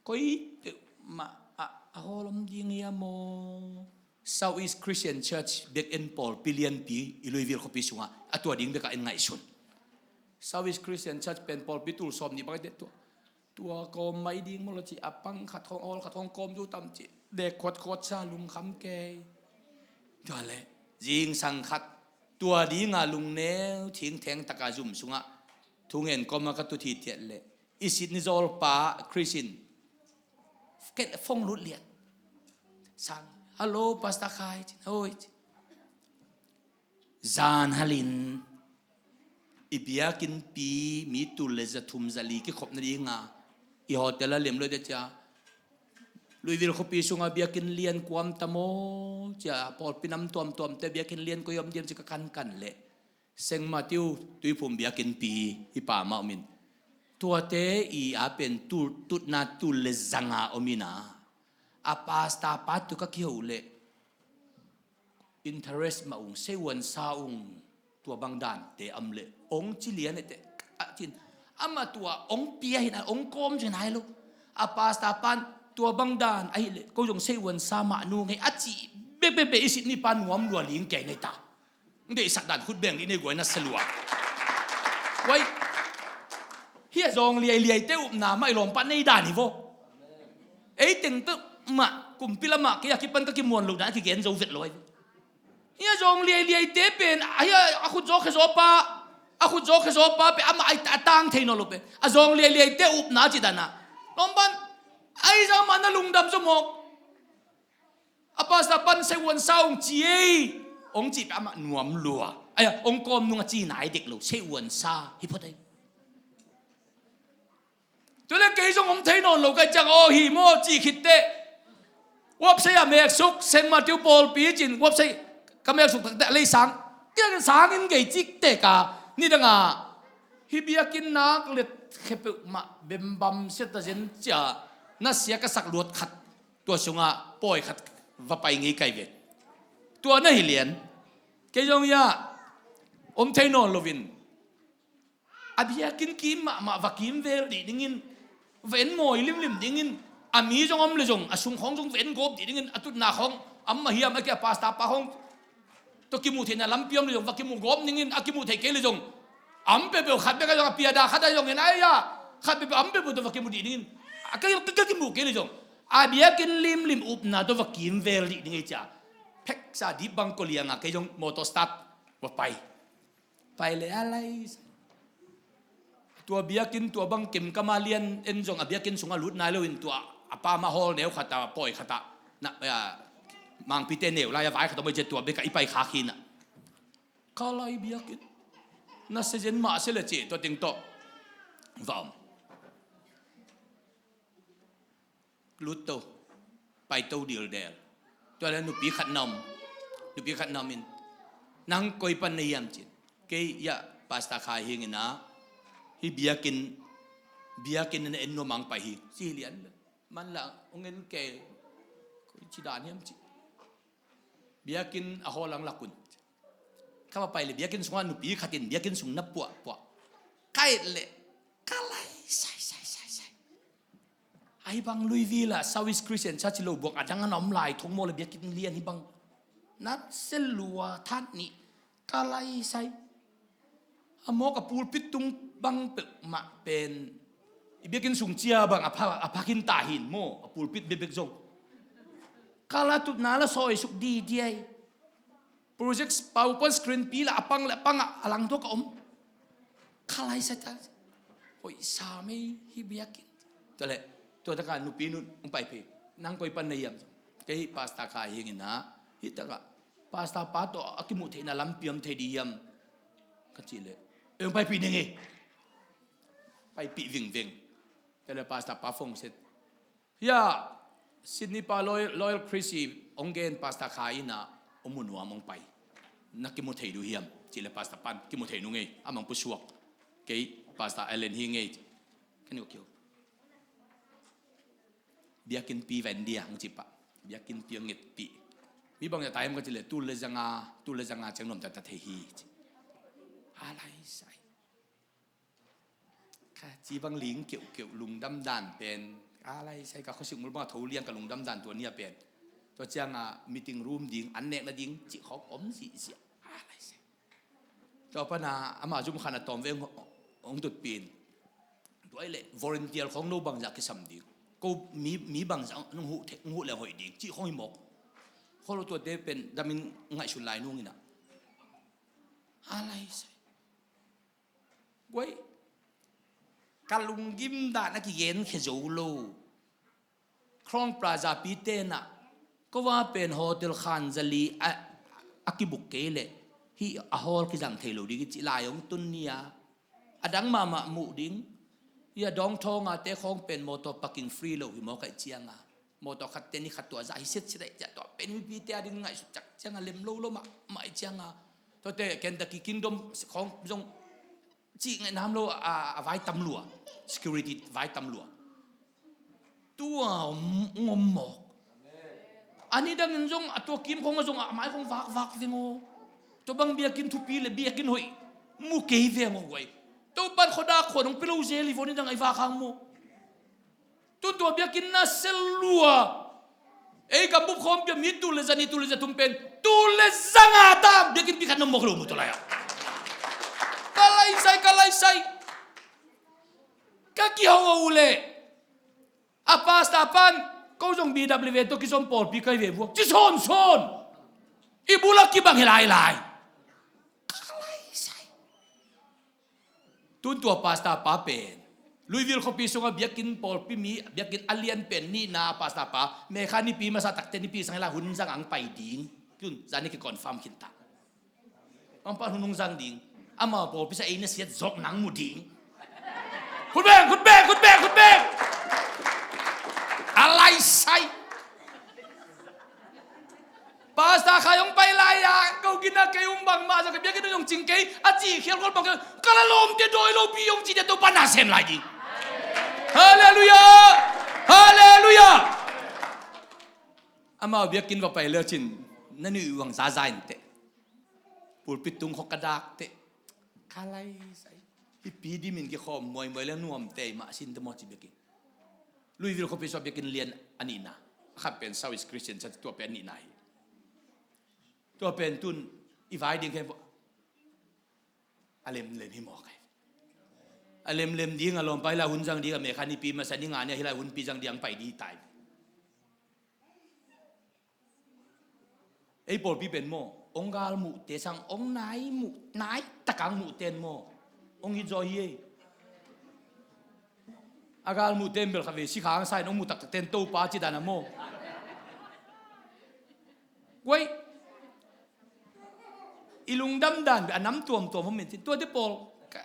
Koi peuhmah ah a hawl om ding ia maw? South East Christian Church biakinn pawlpi lianpi i Louisville khuapi sungah a tua ding bekah in ngaihsun. South East Christian Church pen pawlpi tul sawm nih bang i tua, tua kawm mai ding maw lo ci a pang khat hong awl khat hong kawm zu tam ci dek khuat khuat sa lungkham kei. Tua le zingsang khat tua dinga lungneu thingtheng taka zum sungah thungen kawma ka tut hi tiat leh i sit ni zawlpa Christian ken fong lut lian. Sang, "Hello, Pastor Khai," cin, "Hoi," cin. "Zan halin i biakinnpi mi tul le za thum za li kikhop nadinga i hotel a lem lo de cia Louisville khuapi sunga biakinn lian kuam tamo cia pawlpi nam tuamtuamte biakinn lian koi om diam ci ka kankan leh Saint Matthew Tuiphum biakinnpi i pa mah om in tuate i a pen tul, tutna tul le zanga om ina a pastor pa tu ka kiho leh interest mah ung, seiuan sa ung, tua bang dante am leh ong ci lian ete a cin ama tua ong pia hi nai ong kawm ci nai lo. A pastor pan tua bang dan ahi leh ko zong seiuan sa mah nu ngei a ci bekbek be i sit ni pa nuam lua ling kei nei ta. Deihsak dan khut beng dih nei guai na salua. Wai. Hia zong liailiai te upna mah i lawmpa nei dan hi vo. Ei teng peuh mah kumpi lamah kei a kipan ka kimuan lo dan a kigen zo vet lo ai. Hia zong liailiai te pen a hia a khut zaw khe zaw pa a khut zaw khe zaw pa pe amah ai a tang thei naw lo pe a zong liailiai te upna ci dana. Lawmpan ai zang mah na lungdam zo mawk. A pastor pan seiuan sa ong ci ei ong ci pe amah nuam lua. Aia ong kawm nung a ci nai dek lo seiuan sa hi phot ei. Tule kei zong om thei nawn lo kai ciang aw hi maw ci khit teh website a meksuk Saint Matthew pawlpi cin website ka meksuk tak teh a lei sang tiang sangin gei cik teka nidanga hi biakinn nak let khe peuhmah bembam sia ta zen cia na sia ka sak luat khat tua sungah pawi khat va pai ngei kai ve. Tua na hi lian kei zong ia om thei nawn loin a biakinn kim mahmah va kim vel dih dingin va en mawi limlim dingin a mi zong om le zong a sung khawng zong va en gawp dih dingin a tutna khawng amah hiam a kia pastor pa khawng tua kimuh theihna lampi om le zong va kimuh gawp dingin a kimuh theih kei le zong am peuhpeuh khat bek a zong a piada khat a zong en ai a khat peuhpeuh am peuhpeuh tua va kimuh dih dingin a ka, ka, ka kimuh kei le zong a biakinn limlim upna tua va kim vel dih ding ei cia pheksa dih bang ko lianga kei zong motor start va pai. Pai le a lai tua biakinn tua bang kim kama lian en zong a biakinn sungah lut nai loin tua a pa ma hawl neu khata pawi khata na mangpite neu lai a vai khata mai cia tua beka i pai khak hi na ka lai biakinn na sezen mah se le ci tua ting tawh va om. Lut to pai to dildel. Tua le nupi khat na om nupi khat na om in nang koi pan na hiam cin kei ia pastor khai hing ina hi biakin biakin na en nuam ang pai hi ci lian man la ong en kei koi ci dan hiam ci biakin a hawl ang lakun ka va pai le biakin sungah nupi khatin biakin sung na puah puah ka et le ka lai sai sai sai sai. Ahi bang Louisville ah South East Christian Church lo buang a dang an om lai thong maw le biakinn lian hi bang na selua that nih ka lai sai. A mawk a pulpit tung bang peuhmah pen i biakinn sung cia bang a pha a phakin ta hin maw a pulpit bebek zong Kala tutna la sawisuk didiai. Project PowerPoint screen pi la a pang le a pang a, a langtuak a om. Ka laisai ta. Hoih sa mei hi biakinn. Tua le, tua taka nupi nun hong pai phei. Nang koi pan na hiam? Kei Pastor Khai hi ing a, hih taka Pastor pa tawh a kimuh theihna lampi om thei di hiam? Ka cih le, ei hong paipih ning ei. Paipih vingveng. Tua le Pastor pa phone set. Hia, Sydney pa Loyal, Loyal Christ i hong gen Pastor Khai in a, hong mu nuam hong pai. Na kimu thei duh hiam? Cih le Pastor pan kimu thei nung ei, a mang pusuak. Kei Pastor Allen hi ing ei. Ka ni uh kiu. Biakinnpi va en dia hong cih pah. Biakinnpi hong ngetpih. Mi bang zah ta hiam ka cih le, tul le zanga, tul le zanga ciang nuamta ta thei hi ci. A laisai. Ka ci bang ling keuhkeuh lungdam dan pen. A laisai ka khuasik mul bang a tho liang ka lungdam dan tua ni a pen. Tua ciang a meeting room ding, an nek nading cih khawng om zihziah. A laisai. Tua pan a ama zum khan a tawm veng hong tutpih in. Tua i le volunteer khawng no bangzah kisam ding. Ko mi, mi bangzah hong huh, hong huh leng hoih ding. Cih khawng hi mawk. Kholo tuate pen damin ngaihsun lai nung in a. A laisai. Guai, ka lunggim dan a kigenkhia zo lo. Crowne Plaza pi tenah, ko va pen hotel khan zali a, a kibuk kei leh hih a hall kizang thei lo ding i cih lai hong tun ni a. A dang mahmah muh ding. Hia dawngthawng a te khawng pen motor parking free lo hi maw kaih ciang a. Motor khat te ni khat tua zah hi siatsiat aih ciah tua pen mipite a ding ngaihsut cak ciang a lem lo lo mahmah aih ciang a. Tuate Kentucky Kingdom khawng zong cih ngaih nam lo a, a vai tam lua. Security vai tam lua. Tua om, om mawk. A ni dangin zong a tua kim khawng a zong a mai khawng vakvak veng aw. Tua bang biakinn thupi le biakinn hoih mu kei veng aw guai. Tua pan khuadak khuan hong pia lo zel hi vaw ni dang a i vak hang maw. Tun tua biakinn na sel lua. Ei gambup khawm pia mi tul le za ni tul le za thum pen tul le za nga ta biakinn pi khat na mawk lo mu tua lai-ah. Ka laisai, ka laisai. Ka kihong a uh leh a pastor pan ko zong B W A tawh kizom pawlpi kai ve buak ci sawnsawn. I bulak kibang hi lailai. Ka laisai. Tun tua pastor pa pen Louisville khuapi sungah biakinn pawlpi mi, biakinn a lian pen nihna a pastor pa, May kha nipi masa takte nipi sang hi lai hun zang ang pai ding. Tun zani kiconfirm khinta. Ang pan hun hong zang ding. Amau pawlpi sa ei na siat zawk nang mu ding. Khut beng, khut beng, khut beng, khut beng. A laisai. Pastor Khai hong pai lai-ah ko gina kei hong bang mah zong kei biakinn hong cing kei a cih khial kol bang kei ka la lawmte dawi lopi hong cihte Topa na sem lai ding. Halleluiah. Halleluiah. Amau biakinn va pai le cin na nuih uang zaza inteh. Pulpit tung khawk ka dak teh. Ka laisai. Hih pi dimin kikhawm muaimuai le nuam tei mah sin te maw ci biakinn. Louisville khuapi sua biakinn lian a nihna. A khat pen South East Christian sa tua pen nihna hi. Tua pen tun i vai ding khen a lemlem hi mawk ai. A lemlem ding a lawmpa hi lai hun zang ding a May kha nipi masa ni nga ni a hi lai hun pi zang ding ang pai ding hi tai. Ei pawlpi pen maw, hong gal muhte sang, hong nai muh, nai takang muhte in maw, hong hit zaw hi ei. A gal muhte in bel kha vei si khang sa in hong muh taktakte in Topa ci dan a maw. Guai, i lungdam dan a nam tuamtuam hong min cin, tuate pawl, ka,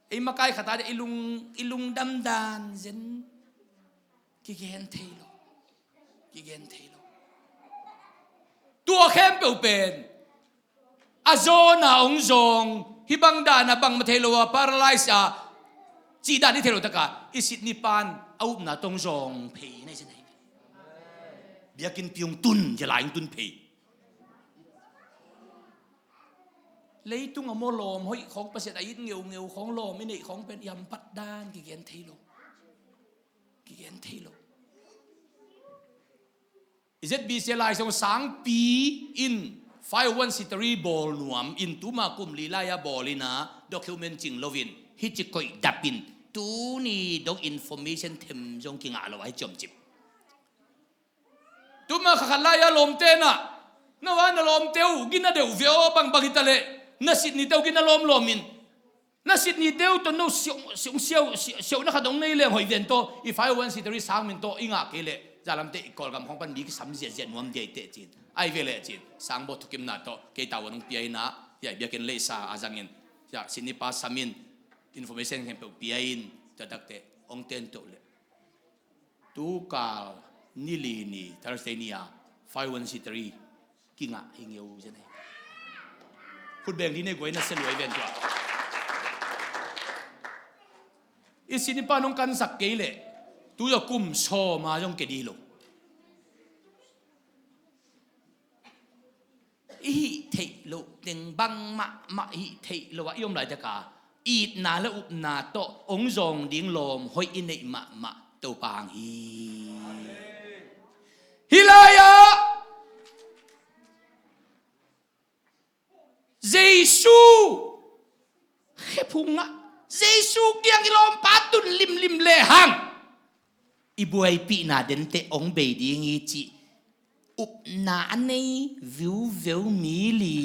ei makai khat a deh i lung, i lungdam dan zen kigen thei lo. Kigen thei lo. Tua khempeuh pen a zawn a hong zawng hih bang dan a bangmah thei lo a paralyze a cih dan i thei lo taka i sit ni pan a upna tong zawng phei na i zen ahi. Biakinn pi hong tun, zia lai hong tun phei. Leitung a maw lawm hoih khawng Pasian a it ngeungeu khawng lawm i neih khawng pen i hampat dan kigen thei lo. Kigen thei lo. I Z B C lai song sangpi in five oh one C three bawl nuam in tuma kum li lai a bawl in a document cing lo in hih ci koih dap in tuni dong information them zong kingah lo a hi ciamcip. Tuma kha khat lai-a lawmte na, no a na lawmte uh gina deuh ve aw, bangbang hita leh na sit nite uh gina lawmlawm in. Na sit nite uh tawh no siung, siung siau, si-, siauhna khat hong nei leng hoih ven tawh, i five oh one C three sang min tawh i ngah kei leh, zalamte i Kawlgam khawng pan mi kisam ziahziah nuam dia i teh cin. Ai ve leh cin, sangbaw thukimna tawh kei tavuan hong pia inah, hiah biakinn leisa a zangin, hiah sinipa samin, information khempeuh pia in, tua takte hong ten toh leh. Tukal nili ni Thursday ni-a five one C three kingah hi ngeu zen hi. Khutbeng dih nei guai na sia luai ven tua. I sinipa nong kansak kei leh tu zaw kum sawma zong ke dih lo. I hih theih loh teng bang mahmah i hih theih loh ah i om laitaka itna le upna tawh hong zawng ding lawm hoih i neih mahmah Topa hang hi. Hih lai-ah Jesu khephungah Jesu kiang i lawmpa tun limlim lehang i buaipihna denteh hong bei ding hi cih upna a nei viuveu mi li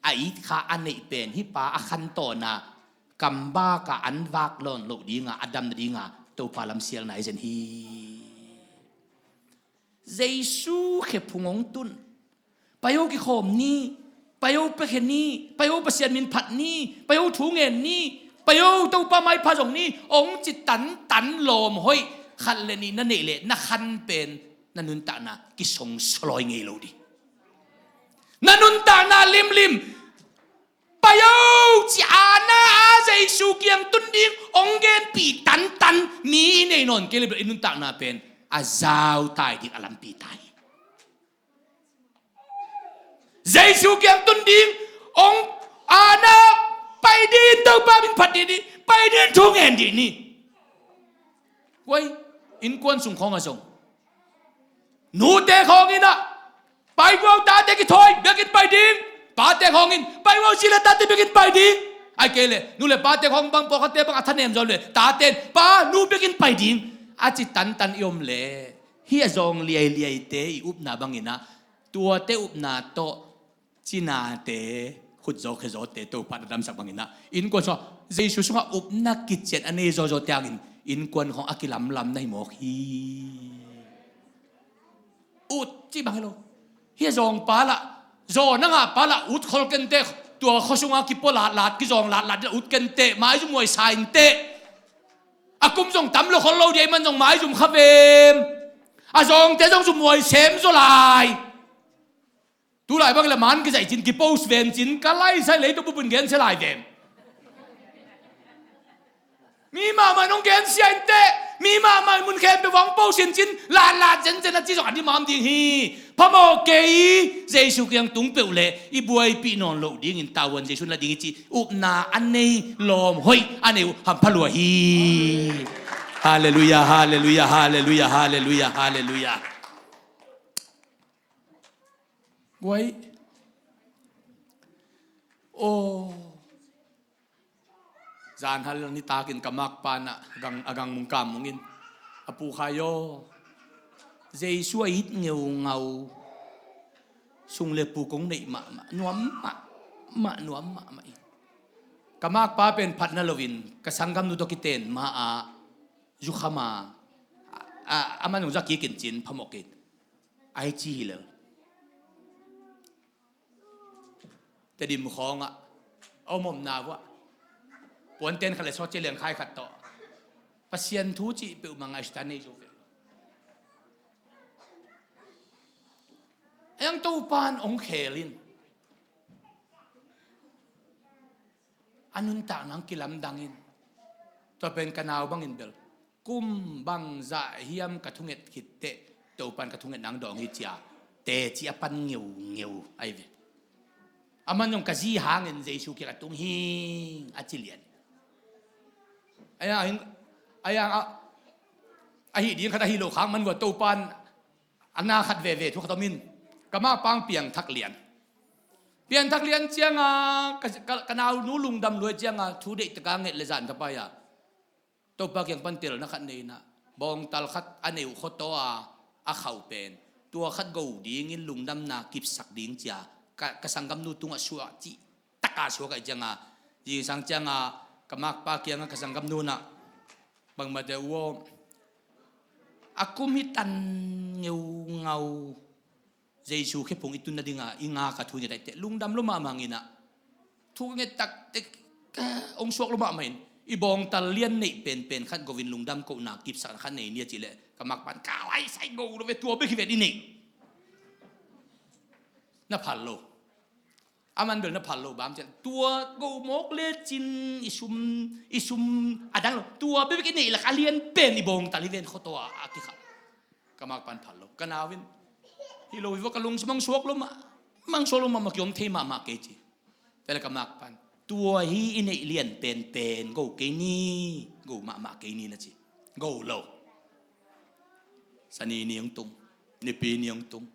a it kha a neih pen hih pa a khantawn a kambak a an vak lawn loh dinga a dam nadinga Topa lamsialna hi zen hi. Jesu khephung hong tun. Paio kikhawm ni, paio piakhia ni, paio Pasian min phat ni, paio thu ngen ni, paio Topa maipha zong ni, hong ci tantan lawm hoih khat le nih na neih leh na khan pen na nuntakna kisong sawlawi ngei lo dih. Na nuntakna limlim paio ci ana a Jesu kiang tun ding hong genpih tantan mi i nei nawn kei leh bel i nuntakna pen a zautai ding a lampi tai. Jesu kiang tun ding hong ana pai ding, Topa min phat dih ni, pai ding thu ngen dih ni. Guai, innkuan sung khawng a zong nute khawng inah pai guau, tate kithawi biakinn pai ding. Pate khawng in pai guau ci leh tate biakinn pai ding. Ai kei leh nu le pate khawng bang pawlkhatte bang a thanem zaw leh tate in pa nu biakinn pai ding a ci tantan i om leh hih a zawng liailiaite i upna banginah tuate upna tawh cinate khutzaw khezawte Topa na damsak banginah innkuan sungah Jesu sungah upna kician a nei zawzaw tiangin innkuan khawng a kilamlam na hi mawk hi. Ut cih bang hi lo. Hih a zawng pa lah, zaw na ngah pa lah ut khol kenteh, tua khua sunga kipua latlat kizawng latlat dih lah ut kenteh, maizum muai sa inteh. A kum zong tam lo khol lo dih ahih man zong maizum kha vem. A zawngte zong zumhuai sem zaw lai. Tulai bang le man kizaih cin kipost vem cin ka laisai lei tua bupun gensia lai vem. Mi mahmah nong gensia inteh, mi mahmah mun khempeuh vang post in cin latlat zenzen a ci zong a dimam ding hi. Phamawh kei, Jesu kiang tung peuh leh i buaipih nawn loh dingin tavuan Jesu na ding i ci upna a nei lawm hoih a nei uh hampha lua hi. Halleluiah, halleluiah, halleluiah, halleluiah, halleluiah. Guai. Aw. Zanhal nitakin ka makpa na gang, a gang mung kam mungin a pu khai aw. Jesu a it ngeungau sung le pu kong neih mahmah, nuam mahmah, nuam mahmah in. Ka makpa pen phatna loin ka sanggamnu tawh kiten ma-a zukhama a, a, a man zong za kikin cin phamawh kei. Ai ci hi lel. Tedim khawngah a om omna vuah puanten khat le sawt cia liangkhai khat tawh Pasian thu cih peuhmah ngaihsutna nei zo ve. Ayang Topan ong khel in a nuntakna ang kilamdang in. Tua pen ka nau bangin bel kum bangzah hiam ka thunget khitteh Topan ka thungetna ang dawng hi cia teci a pan ngeungeu ahi ve. Aman zong ka zi hangin Jesu kiang a tung hing a ci lian. Ahi, ahi, a, ahi ding khat ahi lo khang man vua Topan a na khat veve thu khat om in ka makpa ang piangthak lian. Piangthak lian cianga ka, ka, ka naunu lungdam luai cianga thu deih taka nget le zan ka pai-a Topa kiang pan telna khat nei inah bawngtal khat a nei uh khuataw a a khauh pen tua khat go dingin lungdamna kipsak ding cia ka, ka sanggamnu tungah suah cih taka suak ahih cianga, zingsang cianga ka makpa kiangah ka sanggamnu nah bangmah deuh aw, a kum hi tan ngeungau Jesu khephung i tun nadinga i ngak a thu nget ahih teh lungdam lo mahmah inah thu nget tak tek hong suak lo mahmah in i bawngtal lian neih penpen khat govin lungdam kohna kipsakna khat nei ni a cih leh ka makpan ka laisai go lo ve tua bek hi vet i neih na phal lo. A man bel na phal lo bang cian tua go mawk lecin i sum i sum a dang lo tua bek i neih lak a lian pen i bawngtal i ven khoto a a kikha. Ka makpan phal lo ka nau in hi lo hi va ka lung mang suak lo mah mang suak lo mah ma kiom thei mahmah kei ci. Tele ka makpan tua hi i neih lian penpen go kei ni go mahmah kei ni na ci. Go lo. Sani ni hong tung nipi ni hong tung.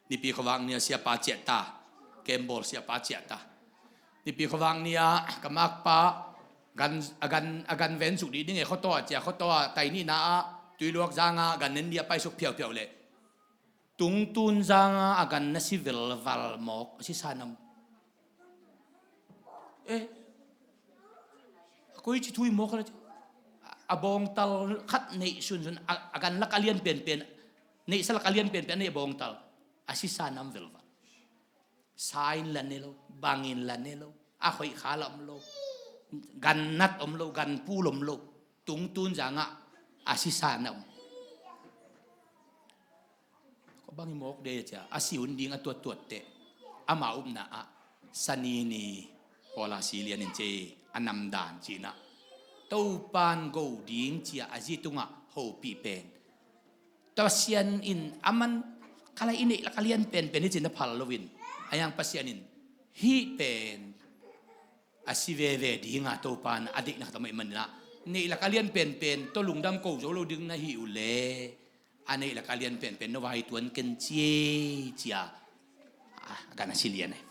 Nipi khuavak ni a siapa ciah ta. Kembawl siapa ciah ta. Nipi khuavak ni a ka makpa gan a gan a gan ven suk dih ding e khoto a cia khoto a tai nihna ah tuiluak zanga gan nen dia paisuk phiaupiau leh tungtun zanga a gan na si velval mawk a si sanam. Eh, a koi ci thui mawk a la ci a bawngtal khat neih sunsun a gan lak a lian penpen neihsa lak a lian penpen a neih bawngtal a si sanam velval. Sa in la ne lo bang in la ne lo a hoih kha la om lo. Gan nat om lo gan pul om lo. Tungtun zangah a sisa na om. Ko bang i mawk de cia a si hun ding a tuattuat teh ama upna ah sani ni pawla si lian in ce a namdan cinah Topan go ding cia a zi tungah hopih pen Pasian in a man khalai i neih lak a lian penpen hi cin a phal loin a yang Pasian in hih pen a si veve dinga Topan a deihnak tamah i maninah neih lak a lian penpen tawh lungdam ko zo lo ding na hi uh le a neih lak a lian penpen no vai tuan ken cie cia a gan a si lian ai.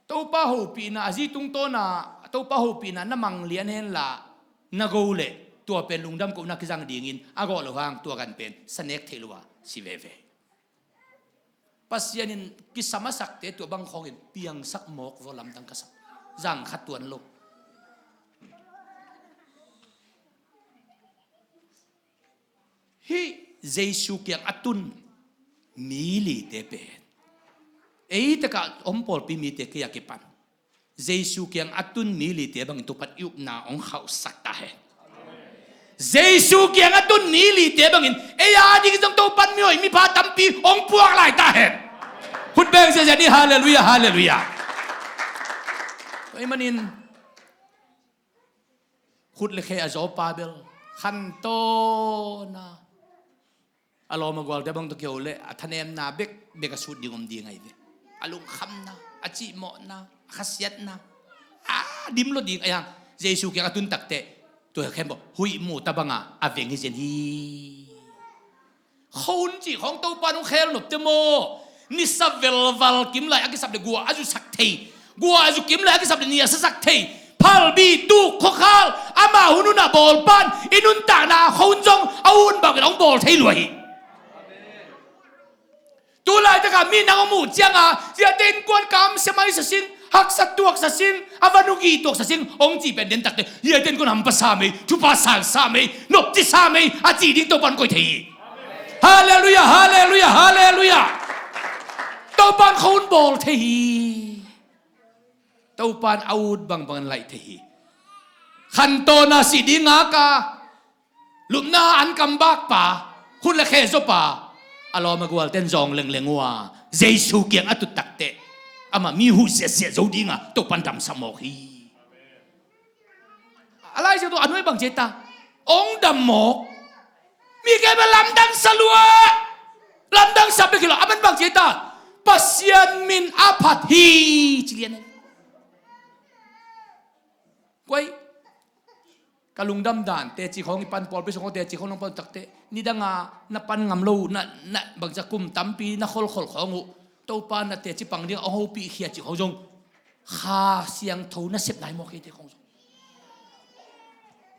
Topa hopihna a zi tungtawna Topa hopihna na mang lian henla na go leh tua pen lungdam kohna kizang dingin a gawh lo hang tua gan pen sanek theih lo a si veve. Pasian in kisam a sakte tua bang khawngin piangsak mawk vaw lamdang ka sak zang khat tuan lo. Hih Jesu kiang a tun mi lite pen ei takah om pawlpi mite kei a kipan Jesu kiang a tun mi lite bangin Topan i upna hong khauhsak ta hen. Jesu kiang a tun mi lite bangin ei a ding zong Topan mihoih mipha tampi hong puak lai ta hen. Khut beng ziazia ni halleluiah halleluiah. Tua i manin khut le khe a zawpa bel khantawna a lawm a gualte bang tawh kiho le a thanemna bek bek a sut ding om ding ahi ve. A lungkhamna a cihmawhna a khasiatna a dim lo ding a yang Jesu kiang a tun takteh tua khempeuh huih muh ta banga a veng hi zen hi. Khon cih khawng Topa nong khel nopte maw? Nisa velval kim lai a kisap le gua a zu sak thei gua a zu kim lai a kisap le ni a sasak thei phalbi tuk khuakhal ama hun hunah bawlpan i nuntakna a khon zong a hun bangin a hong bawl thei lua hi. Tu laitakah mi nang hong muh cianga ziate innkuan kamsia mai sasing haksa tuak sasing a va nugi tuak sasing hong cih pen den takte ziate innkuan hampa sa mei thupha sang sa mei nopci sa mei a cih ding Topan koih thei hi. Halleluiah halleluiah halleluiah. Topan khon bawl thei hi. Topan a ut bangbang an laih thei hi. Khantawna si ding ngaka lupna an kambakpa khut le khe zawpa a lawm a gualten zawng lengleng uh a Jesu kiang a tut takteh amah mi huh siatsiat zo dinga Topan damsak mawk hi. A laisiangtho a nuai bang ci ta hong dam mawk. Mi kei bel lamdang sa lua lamdang sa bek hi lo a man bang ci ta Pasian min a phat hi ci lian. Kuai ka lungdam dan teci khawng i pan pawlpi sung khawng teci khawng nong pan takte nidanga na pan ngam lo na na bangcia kum tampi na kholkhol khawng uh Topa na teci pang ding a hopih khia ci khawng zong kha siangtho na sep lai maw kei te khawng zong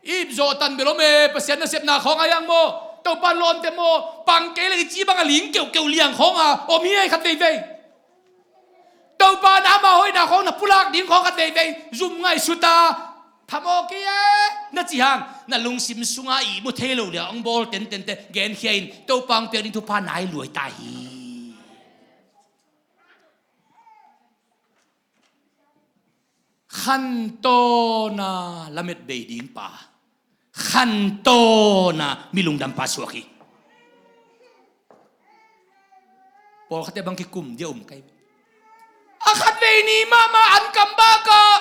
I ip zawh tan bel om e, Pasian nasepna khawng a hiang maw? Topa lawnte maw? Pang kei le i ci bang a ling keuhkeuh liang khawng a om hi ei khat veivei. Topa na ama hoihna khawng na pulak ding khawng khat veivei zum ngaihsut a, phamawh kei e na ci hang, na lungsim sunga i mu thei lo liang hong bawl tentente genkhia in Topa hong piak ding thupha nai luai ta hi. Khantawn a lamet bei ding pa, khantawn a mi lungdam pa suak hi. Pawlkhatte bang kikum dia um kai. A khatvei ni mahmah an kam bakah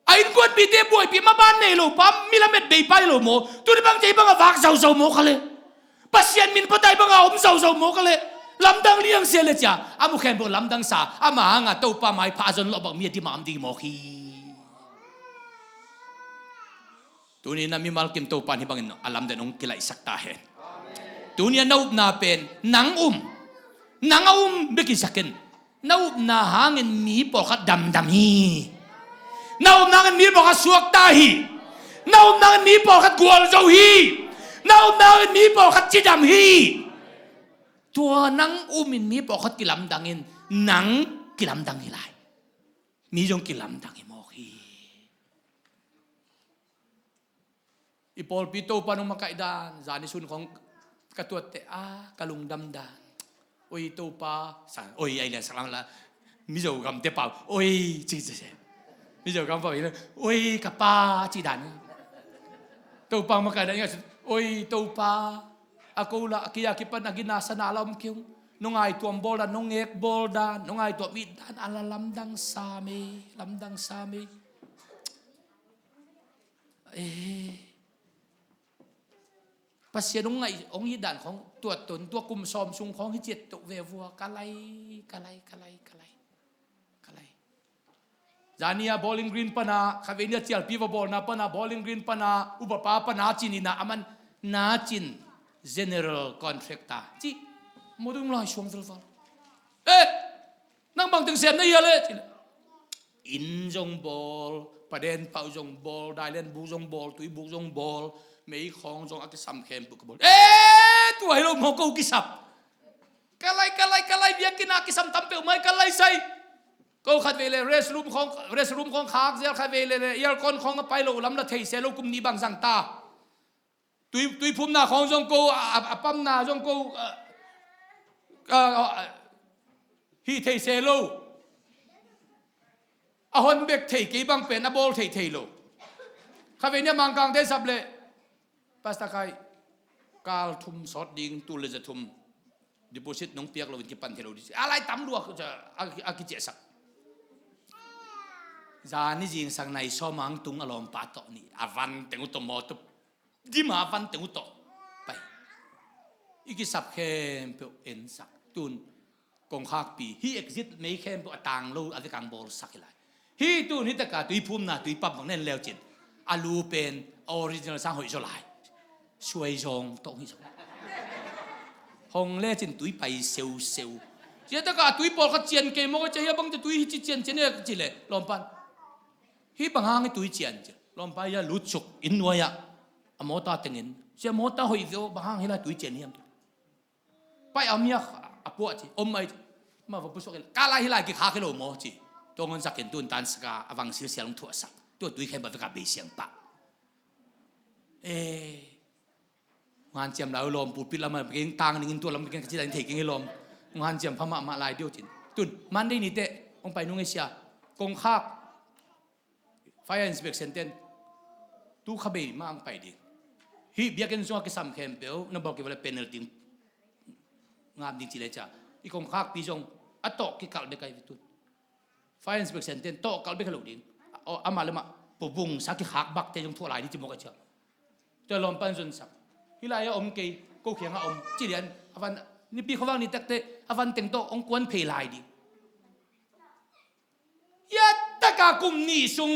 a innkuanpihte buaipih maban nei lo pa, mi lamet bei pai lo maw? Tuni bang tei bang a vak zauzau maw kha le? Pasian min patai banga om zauzau mawk a leh lamdang liangsia le cia a mu khempeuh lamdangsa ama hanga Topa maipha a zon lawh bang mi a dim a om ding mawk hi. Tuni na mimal kim Topa hih bangin a lamdang hong kilaihsak ta hen. Tuni a na upna pen nang um, nang a um bek hi sakin. Na upna hangin mi pawlkhat damdam hi. Na upna hangin mi pawlkhat suakta hi. Na upna hangin mi pawlkhat gualzo hi. Na upna hangin mi pawlkhat cidam hi. Tua nang umin mi pawlkhat kilamdangin nang kilamdang hi lai. Mi zong kilamdang hi mawk hi. I pawlpi Topa nong makaih dan, zani sun khong ka tuatte a ka lungdam dan. Oi Topa, sang, oi ai lian sak lam la. Mizo gamte pau, oi ci ci se. Mizo gam pau ina, oi ka pa ci dan. Topa makaih dan, oi Topa. A ko la a kia kipan a gina sana la om kiung. Nong ai tuam bawl dan, nong ngek bawl dan, nong ai tuam it dan, a la lamdang sa mei, lamdang sa mei. Eh. Pasian hong ngaih, hong it dan khong tuat ton, tua kum sawm sung khong hi ciat toh ve vua, ka lai, ka lai, ka lai, ka lai, ka lai. Zani a Bowling Green pana, khavei ni a cialpi va bawlna pana, Bowling Green pana, upapa pana, cin ina, aman na cin general contractor. Ci, modung lai suang velval. Eh! Nang bangteng sem na hia le? Ci le. Inn zong bawl, paden pau zong bawl, dailen buk zong bawl, tui buk zong bawl, mei khawng zong a kisam khempeuh ka bawl. Eh, tua hi lo maw ko kisap. Ka lai, ka lai, ka lai, biakinn a kisam tam peuh mai ka lai sai. Ko khat vei le, restroom khawng, restroom khawng khak zel khat vei le, le, aircon khawng a pai lo lam la thei se lo kum ni bang zang ta. Tui, tui phumna khawng zong ko, a, a, a pamna zong ko, a, a, a, hih thei se lo. A hon bek thei kei bang pen a bawl thei thei lo. Khavei ni a Mangkangte sap le, Pastor Khai, kal thum sawt ding, tul le za thum. Deposit nong piak lo in kipan thei lo ding. A lai tam luak, a, a, a kiciahsak. Zani zingsang nai sawm ang tung a lawmpa tawh ni. A van teng uh tawh mawtup. Dima van teng uh tawh pai. I kisap khempeuh ensak. Tun kongkhakpi. Hih exit mei khempeuh a tang lo a vekang bawlsak hi lai. Hih tun hih taka tui phumna tui pump bang nen leucin. A lu pen a original sang hoih zaw lai. Suai zawng tawh hih zaw. Hong lecin tui pai seuseu. Cia taka tui pawlkhat cian kei mawk a cia hia bangte tui hi ci cian cian e ci le lawmpan. Hih bang hang hi tui cian ci. Lawmpa ia lutsuk inn nuai ah a mawta tengin cia mawta hoih veo bang hang hi lai tui cian hiam? Pai a miak a puah ci om mai ci. Ma va pusuak in ka lai hi lai kikhak hi lo maw ci. Tua ngon sakin tun tan saka a vang silsial hong thuahsak tua tui khen ba veka bei siang pah. Eh. Ngan ciam lai lawm pulpit lam a keng tang ningin tua lam keng ka ci lai thei keng hi lawm. Ngan ciam pha mahmah lai diu cin. Tun Monday ni teh hong pai nung e sia. Kongkhak. Fire inspection ten tu kha bei ma ang pai ding. Hih biakinn sungah kisam khempeuh na bawk kei vale penalty ngap ding ci le ca. I kongkhakpi zong a tawh kikalh bek ai tun. Fire inspection ten tawh kalh bek lo ding. Amah le mah pubung sa kikhak bakte zong thuah lai ding ci mawk a cia. Tua lawmpan zonsak. Hih lai a om kei ko khiangah om ci lian a van nipi khuavak ni takte a van teng tawh hong kuan phei lai ding. Ia taka kum nih sung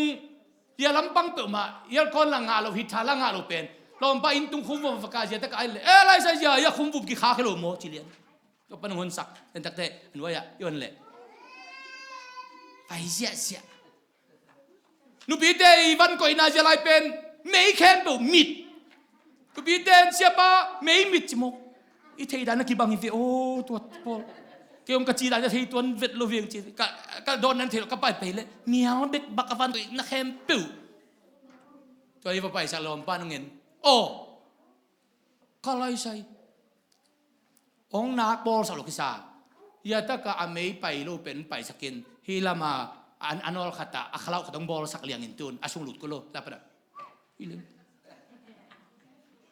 ia lampang peuhmah ia khawn la ngah lo hih tha la ngah lo pen lawmpa inn tung khum vum vaka zia taka ai le e laisa zia ia khum vum kikhak hi lo maw ci lian. Tua pan honsak en takte an uaia i on le pai ziahziah. Nupite i van koihna zia lai pen Mei khempeuh mit. Tupite in siapa mei mit ci mawk. I theih dan a kibang hi ve aw, tua pawl. Kei hong ka ci dan a thei tuan vet lo veng ci. Ka, ka dawn nan thei lo, ka pai pai le. Mial bek bak a van tuih na khempeuh. Tua i va paisak lawmpa nung en. Aw. Ka laisai. Hong nak bawlsak lo kisa. Ia taka a mei pai lo pen paisakin. Hi lama an, a nawl khata, a khalau khat hong bawlsak liangin tun. A sung lut ko lo. Lapada. Hi lem.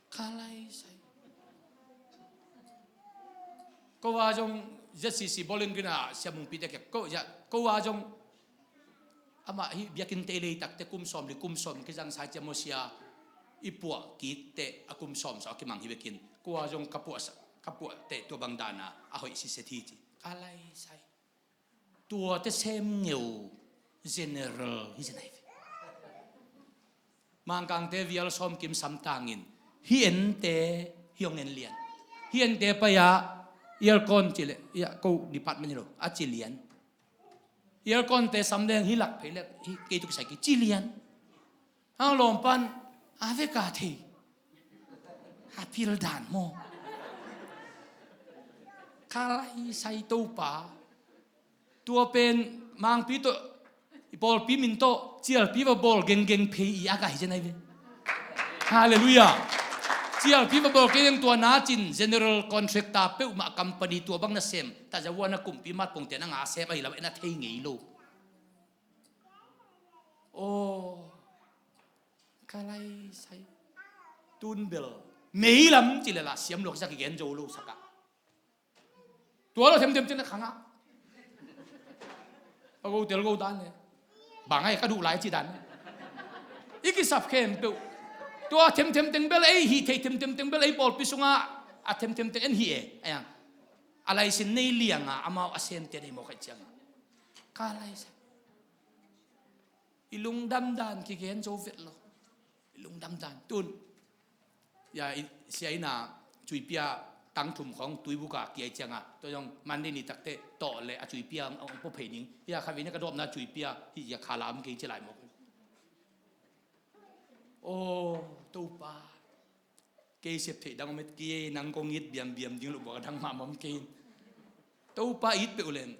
Ka laisai. Ko a zong Z C C Bowling Green a siamung pite kek. Ko, ya, ko a zong Amah hih biakinn tei leitakte kum sawm li kum sawm kizang sa ciam aw sia, i puah kikte a kum sawm sawh a kimang hi bekin. Kua zong ka puah sa, ka puah teh tua bang dana a hoih siset hi ci. Ka laisai. Tuate sem ngeu general hi zenai ve. Mangkangte vial sawm kim samtangin hi ente hi hong en lian. Hi ente pai-ah ial kawn ci leh, ia ko department hi lo a ci lian. Ial kawnte sam leng hi lak phei lek hi kei tuk sai ki ci lian. Hang lawmpan a veka thei a pil dan maw? Ka laisai Topa. Tua pen mangpi tawh i pawlpi min tawh cialpi va bawl genggeng phei i a gai zen ai ve. Halleluiah. Cialpi va bawl kei leng tua na cin general contractor peuhmah company tua bang na sem. Tazavuana kumpi matpongte na nga sem ahi lam e na thei ngei lo. Aw. Ka laisai. Tun bel mei lam ci le la siam luak sak i gen zo lo saka. Tua lo themthem cin a khangah. A go tel go dan le. Bang ai ka duh lai ci dan. I kisap khempeuh. Tua themthem teng bel ei hih thei themthem teng bel ei pawlpi sungah a themthem teng en hih e. Aiang. A laisin nei lianga amau a semte nei mawk ai cianga. Ka laisai. I lungdam dan kigen zo vet lo. I lungdam dan. Tun. Ya, i, sia ina cuipia tang thum khawng tuibuka kiai cianga. Tua zong Monday ni takte tawh le a cuipia ang, ang pawh phei ning. Ya, kha vei na ka dawpna cuipia hi ya kha lam kei ci lai mawk. Aw, Topa. Kei sep theih dang om et kei, nang kong it biambiam ding lo buak a dang mahmah om kei. Topa it peuh leng.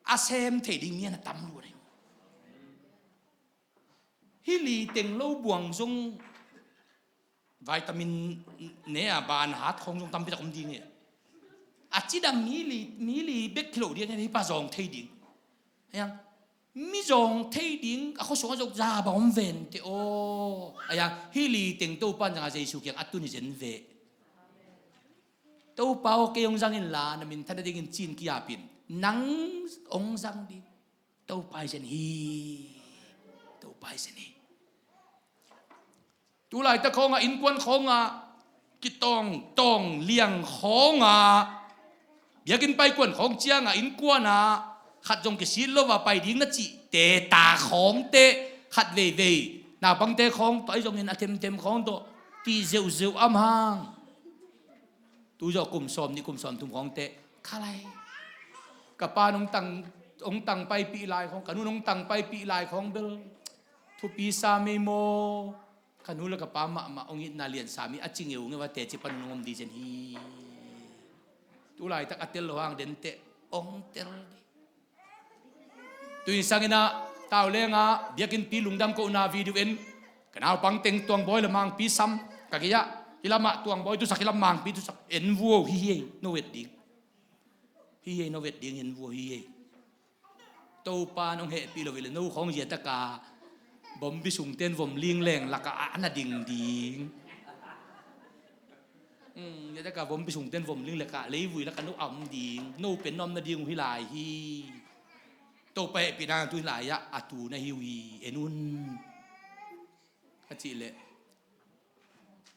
A sem thei ding mi a na tam lua dai. Hih li teng lo buang zong vitamin ne a ban hat khong zong tampi tak om ding e. A cidam mi li, mi li bek thilo ding e, hi pa zawng thei ding. Hiang, mi zawng thei ding, a khuasung a zok za bang om ven te aw. Hiang, hih li teng Topa zanga Jesu kiang a tun hi zen ve. Topa aw kei hong zang inla, na minthan a dingin cin kiapin. Nang hong zang ding. Topa hi zen hi. Topa hi zen hi. Tulaitak khawnga innkuan khawnga kitawng tawng liang khawnga biakinn paikuan khawng cianga innkuana khat zong kisit lova pai ding na cihte ta khawngte khat veivei naupangte khawng pai zongin a themthem khawng tawh tih zeuhzeuh am hang. Tu zawh kum sawm nih kum sawm thum khawng teh kha lai. Ka pa nong tang, nong tang paipih lai khawng, ka nu nong tang paipih lai khawng bel thupi sa mei maw? Ka nu le ka pa mahmah hong itna liansa mi a ci ngeungeu a teci pan nong om di zen hi. Tu laitak a tel lo hang den teh hong tel di. Tuin sanginah tau lenga biakinnpi lungdam kohna video en ka naupang teng tuangbawi le mangpi sam ka gei-ah hi lamah tuangbawi tusak hi lam mangpi tusak en vuo hi hi ei no vet ding. Hi hi ei no vet ding en vuo hi hi ei. Topa nong hehpih lo hi le no khawng ziataka bombi sungten vom ling leng lakah a na ding ding. Ziataka bombi sungten vom ling lakah leivui lakah no a om ding no pen na om nading uh hi lai hi. Topa hehpihna tu hi lai-ah a tu na hi uh hi en un. Ka cih leh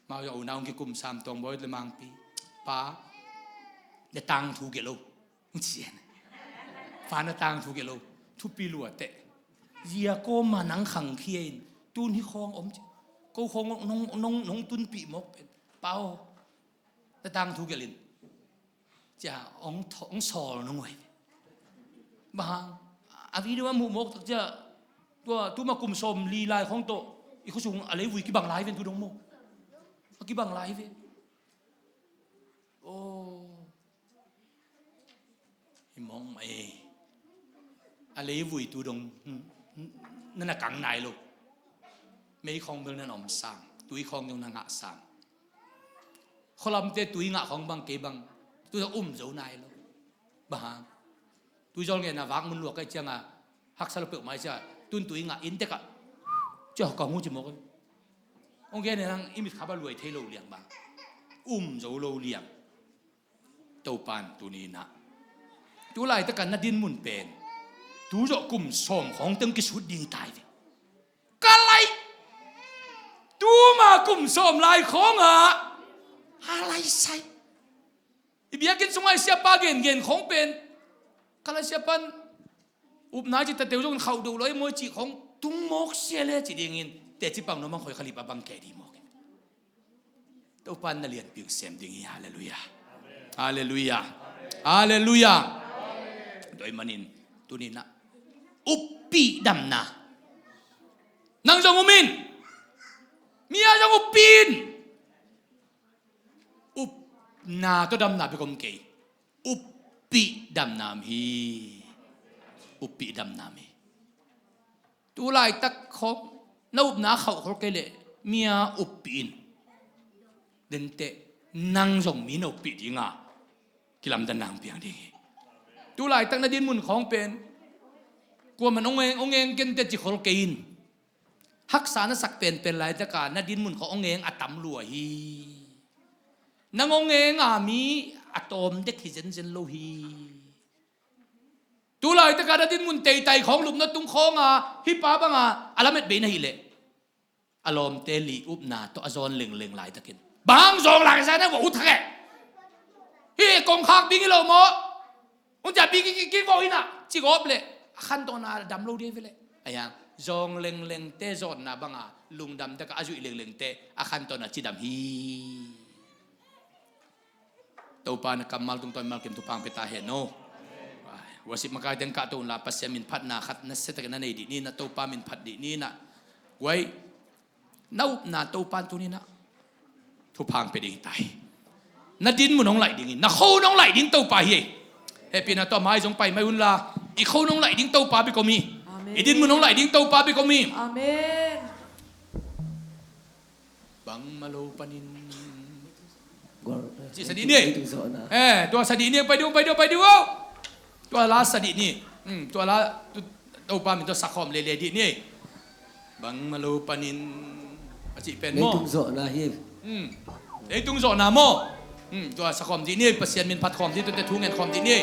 mau zong a unau hong kikum sam tuangbawi le mangpi pa le tangthu gelh lo. Hong ci zen. Fa na tangthu gelh lo. Thupi lua teh. Zia kawma nang khangkhia in tun hi khawng om ci. Ko khawng nong, nong, nong tunpih mawk pen. Pa aw. Na tangthu gelh in. Cia hong tho-, hong sawl nong uai. Bang hang. A video a muh mawk tak cia. Tua, tuma kum sawm li lai khawng tawh. I khuasung a leivui kibang lai ve tu dong maw. A kibang lai ve. Aw, hi mawk mah e. A leivui tu dong, hmm, hmm, na na kang nai lo. Mei khawng bel na na om sam, tui khawng dong na ngah sam. Khualamte tui ngah khawng bang kei bang tu dong um zo nai lo. Bang hang? Tui zawl ngen a vak mun luak ka hih ciang a haksa lo peuhmah hi cia, tun tui ngah inn tek ah cia ka ngu ci mawk e. Hong gen e, nang i mitkhap a luai thei lo liang bang, um zo lo liang. Topa'n tuni-in ah tu laitak a na dinmun pen tu zawh kum sawm khawng teng kisut ding hi ta hi ve. Ka lai, tuma kum sawm lai khawng ah a lai sai. I biakinn sungah i siapa gengen khawng pen, ka lai siapa'n upna ci ta teu zongin khauh deuh lo e maw i cih khawng tung mawk sia le ci dingin teci pang nuam ang, khoi khalip a bang kei ding mawk in. Topa'n na lianpi hong sem ding hi. Halleluiah. Halleluiah. Halleluiah. Tua ahih manin tuni-in ah uppih damna. Nang zong um in. Mi a zong uppih in. Upna tawh damna bek om kei. Uppih damna om hi. Uppih damna om hi. Tu laitak khawng na upna khauh khol kei leh mi a uppih in. Denteh nang zong mi na uppih ding a kilamdanna hong piang ding hi. Tu laitak na dinmun khawng pen kuamah'n hong eng, hong eng kenteh ci khol kei in. Haksa na sak penpen laitak a na dinmun khawng hong eng a tam lua hi. Nang hong eng a mi a tawm dek hi zenzen lo hi. Tu laitak a na dinmun teitai khawng lupna tung khawng a hih pa bang a a lamet bei na hih leh a lawmte li upna tawh a zawn lengleng laitakin bang zawng lak sa na vawh ut thak e. Hih kongkhak bing hi lo maw? Hong ciah bing kik kik vawh in ah ci gawp leh a khantawn a dam lo ding hi ve leh. Ahi hang zawng lenglengte zawnna bang a lungdam tak a a zuih lenglengte a khantawn a cidam hi. Topa na kammal tungtawn malkim thupha hong pia ta hen aw. Worship makai teng kahto unla, Pasian min phatna khat nasia takin na nei dih ni, na Topa min phat dih ni na. Guai, na upna Topa in tuni-in ah thupha hong pia ding hi ta hi. Na dinmun hong laih ding hi, na khuamun hong laih ding Topa hi. Hehpihna tawh mai zong pai mai unla, i khuamun hong laih ding Topa bek om hi. Amen. I dinmun hong laih ding Topa bek om hi. Amen. Bangmah lo panin. Cih sa dih ni. Eh, tua sa dih ni, pai dih, pai dih, pai dih, oh. Tua la sa dih ni. Hmm, tua la, tu, Topa min tua sa khawm lele dih ni. Bangmah lo panin. A cih pen maw. Leitung zawhna hi. Hmm. Leitung zawhna maw. Hmm, tua sa khawm dih ni, Pasian min phat khawm dih, tuate thu ngen khawm dih ni.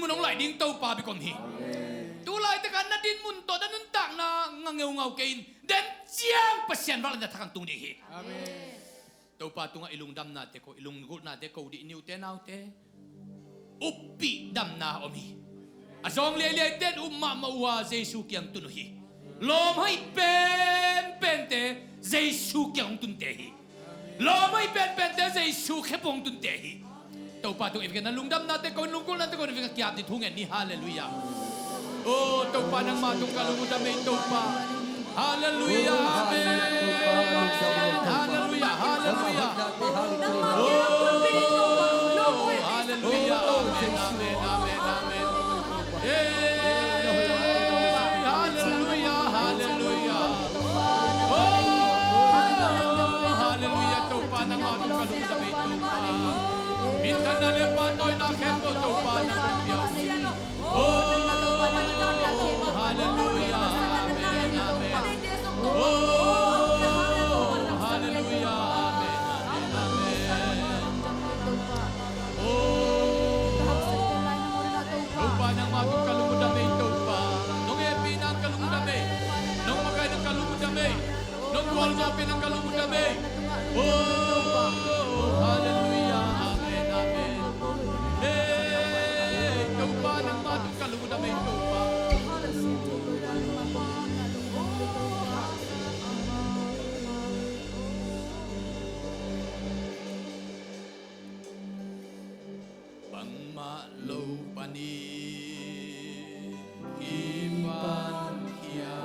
mun hong laih ding Topa bek om hi. Tu laitak a na dinmun tawh na nuntakna nga ngeungau kei in, den ciang Pasian val in na thak hong tung ding hi. Topa tungah i lungdamnate ko, i lunggulhnate ko dih ni, ute naute. Uppih damna om hi. A zawng liailiaite in up mahmah uh a Jesu kiang tun uh hi. Lawm hoih penpente Jesu kiang hong tunte hi. Lawm hoih penpente Jesu khempeuh hong tunte hi. Topa tungah i vekpi-in na lungdamnate ko, lunggulhnate ko, i vekpi-in kiap dih thu ngen ni. Halleluiah. Oh, Topa nangmah tung ka lungdam ei Topa. Halleluiah, amen. Halleluiah, halleluiah. Oh, halleluiah, amen, amen, amen, amen. Hey, halleluiah, halleluiah. Oh, halleluiah, Topa nangmah tung ka lungdam ei Topa. Minthanna le pahtawina khempeuh Topa nang pia. Oh, halleluiah, amen, amen. Oh, halleluiah, amen, amen, amen. Oh, Topa nangmah tung ka lungdam ei Topa. Nong hehpihna ka lungdam ei. Nong makaihna ka lungdam ei. Nong gualzawhpihna ka lungdam ei. Oh, halleluiah, amen, amen. Hey, Topa nangmah tung ka lungdam ei Topa. Bangmah lo panin kipankhia,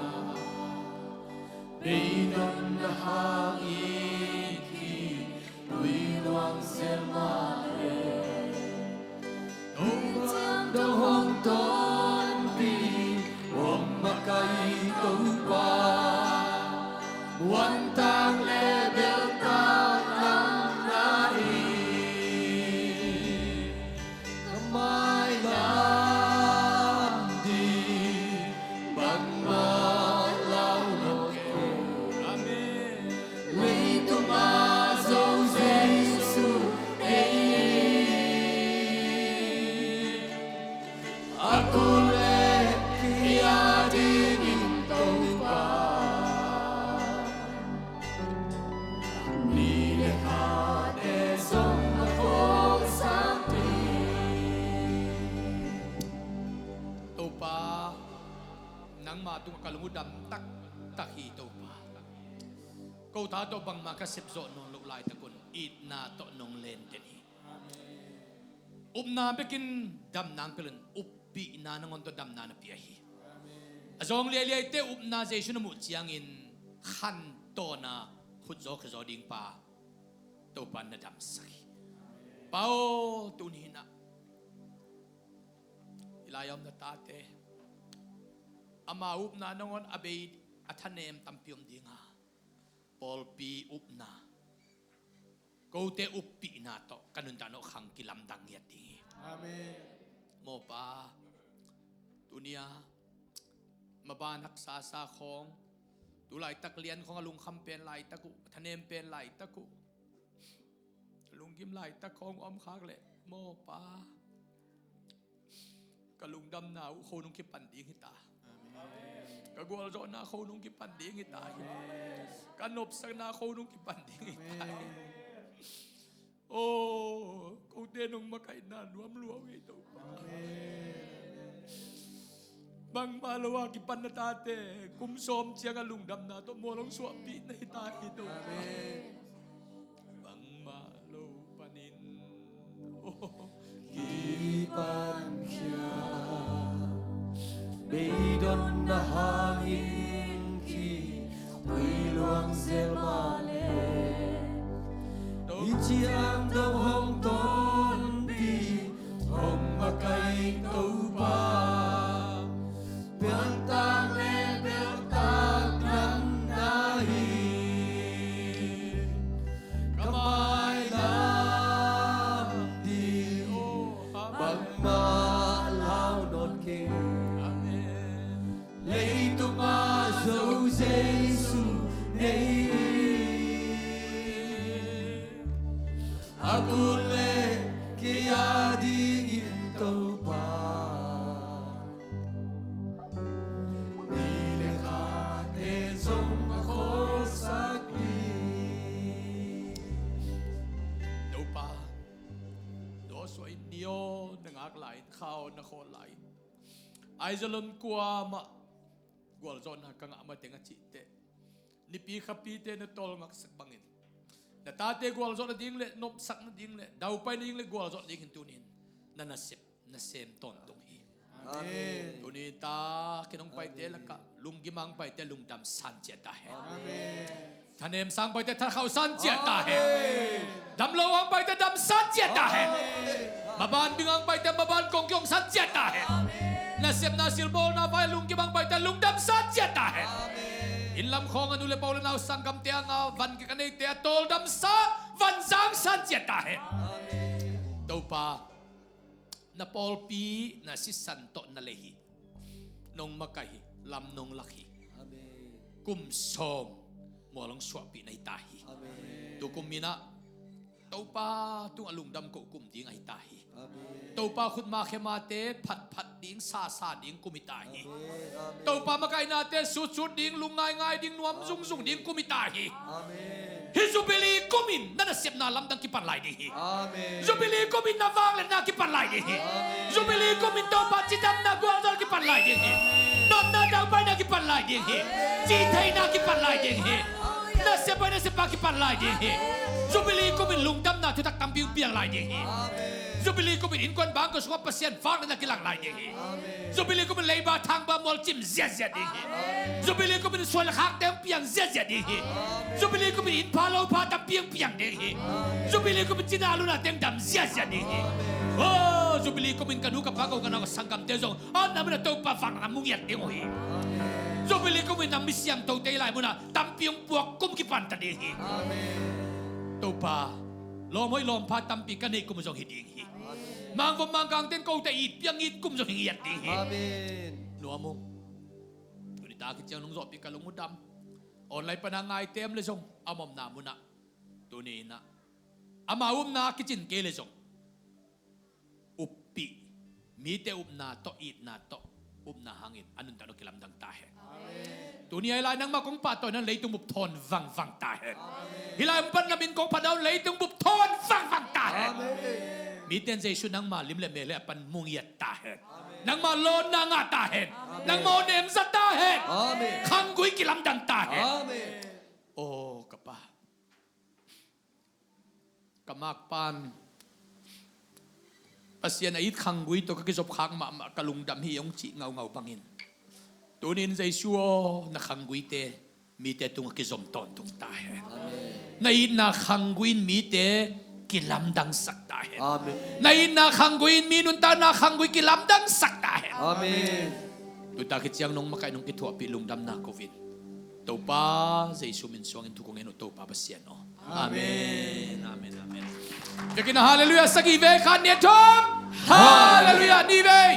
beidonna hangin khitui luang zel mah leh, Topa ciang dong hong tonpih, hong makaih Topa, muantak le beltak nang na hi. Ka mailam ding bangmah lau nawn kei. Amen. Leitung a Zo Jesu ei. A kul le kei a dingin Topa, ni le khate zong a khuasakpi. Topa, nangmah tungah ka lung uh dam taktak hi Topa. Ko tha tawh bangmah ka sepzawh nawn loh laitak un itna tawh nong lenten hi. Upna bekin damna hong pia lo in, uppihna nangawn tawh damna na pia hi. A zawng liailiaite upna Jesu na muh ciangin khantawn a khutzaw khezaw ding pa Topa na damsak hi. Pa aw, tuni in ah i lai-a om na tate, ama upna nangawn a bei, a thanem tampi om ding a, pawlpi upna, kote uppihna tawh ka nuntakna uh khang kilamdang ngiat ding hi. Amen. Maw Pa, tuni-a maban haksa sa khawng, tu laitak lian khawng a lungkham pen laitak uh, a thanem pen laitak uh, a lunggim laitak khawng om khak leh, maw Pa, ka lungdamna uh khonung kipan ding hi ta. Amen. Ka gualzawhna khonung kipan ding hi ta hi. Amen. Ka nopsakna khonung kipan ding hi ta hi. Amen. Oh, kote nong makaihna nuam lua uh hi Topa. Amen. Bangmah lo a kipan na tate kum sawm ciang a lungdamna tawh mual hong suahpih na hi ta hi Topa. Amen. Bangmah lo panin, oh, kipankhia, beidonna hangin khitui luang zel mah leh, i ciang dong hong tonpih, hong makaih Topa, beltak le beltak nang na hi. Ka mailam ding bangmah lau nawn kei. Amen. Leitung a Zo Jesu nei. A kul le kei a dingin Topa, Aizalon kuamah gualzawhna ka ngah mateng a cihte, nipi khapite na tawlngaksak bangin na tate gualzawh nading le nopsak nading le daupai nading le gualzawh nading hin tunin na nasep na sem tawntung hi. Amen. Tuni ta kinong paite lakah lunggimang paite lungdam san ciah ta hen. Amen. Thanem sang paite thakhauh san ciah ta hen. Damlo ang paite damsan ciah ta hen. Maban bingang paite maban kongkiong san ciah ta hen. Nasepna silbawlna vai lunggimang paite lungdam san ciah ta hen. Innlam khawng a nu le pa u le nau sanggamte anga van kik a neite a tawldam sa vanzang san ciah ta hen. Topa, na pawlpi na sisan tawh na lei hi. Nong makaih hi. Lam nong lak hi. Amen. Kum sawm mual hong suahpih na hi ta hi. Amen. Tu kum minah Topa tungah lungdam ko kum ding ahi ta hi. Amen. Topa khutma khemate phatphat ding sasa ding kum hi ta hi. Amen. Amen. Topa makaihnate sutsut ding lungngaingai ding nuam zungzung ding kum hi ta hi. Amen. Hih Jubilee kumin na nasepna lamdang kipan lai ding hi. Amen. Jubilee kumin na vangliatna kipan lai ding hi. Amen. Jubilee kumin Topa cidamna gualzawh kipan lai ding hi. Amen. Nopna daupaina kipan lai ding hi. Amen. Cihtheihna kipan lai ding hi. Amen. Nasep pai nasep pa kipan lai ding hi. Amen. Jubilee kumin lungdamna thutak tampi hong piang lai ding hi. Amen. Jubilee kumin innkuan bangkua sungah Pasian vangliatna kilang lai ding hi. Jubilee kumin leiba thangba mualcim ziahziah ding hi. Jubilee kumin suan le khakte hong piang ziahziah ding hi. Jubilee kumin innpha lopha tampi hong piang ding hi. Jubilee kumin cina luna teng dam ziahziah ding hi. Oh, Jubilee kumin ka nu ka pa ko ka nau ka sanggamte zong a na muna Topa vang na mungiat ding uh hi. Jubilee kumin na misiangthote lai muna tampi hong puak kum kipanta ding hi. Topa, lawmhoih lawmpha tampi ka neih kum zong hi ding hi. Mangvom mangkangten kote it piang it kum zong hi ngiat ding hi. Amen. Nuam uh. Tuni ta kiciang nong zawhpih ka lung uh dam. Online pana ngaite om le zong a mawmna munah tuni inah ama upna kicin kei le zong uppih mite upna tawh itna tawh upna hangin a nuntak tawh kilamdang ta hen. Tuni ahi lai nangmah kong pahtawi nan leitung bup thawn vangvang ta hen. Hih lai hong pan lamin kong phatna un leitung bup thawn vangvang ta hen. Mite in Jesu nangmah lim le mel le a pan mungiat ta hen. Nangmah lawnna ngah ta hen. Nangmah aw nemza ta hen. Khanggui kilamdang ta hen. Aw ka Pa, ka makpan Pasian a it khanggui tawh ka kizopkhak mahmah ka lungdam hi hong cih ngaungau bangin tunin Jesu aw na khangguite mite tungah kizom tawntung ta hen. Na itna khanggui in mite kilamdangsak ta hen. Na itna khanggui in mi nuntakna khanggui kilamdangsak ta hen. Tuta kiciang nong makaih nong kithuahpih lungdamna ko-in Topa Jesu min suangin thu kong ngen uh Topa Pasian aw. Amen. Amen. Amen. Biakinn ah halleluiah sagih vei, khat nih a thum. Halleluiah ni vei.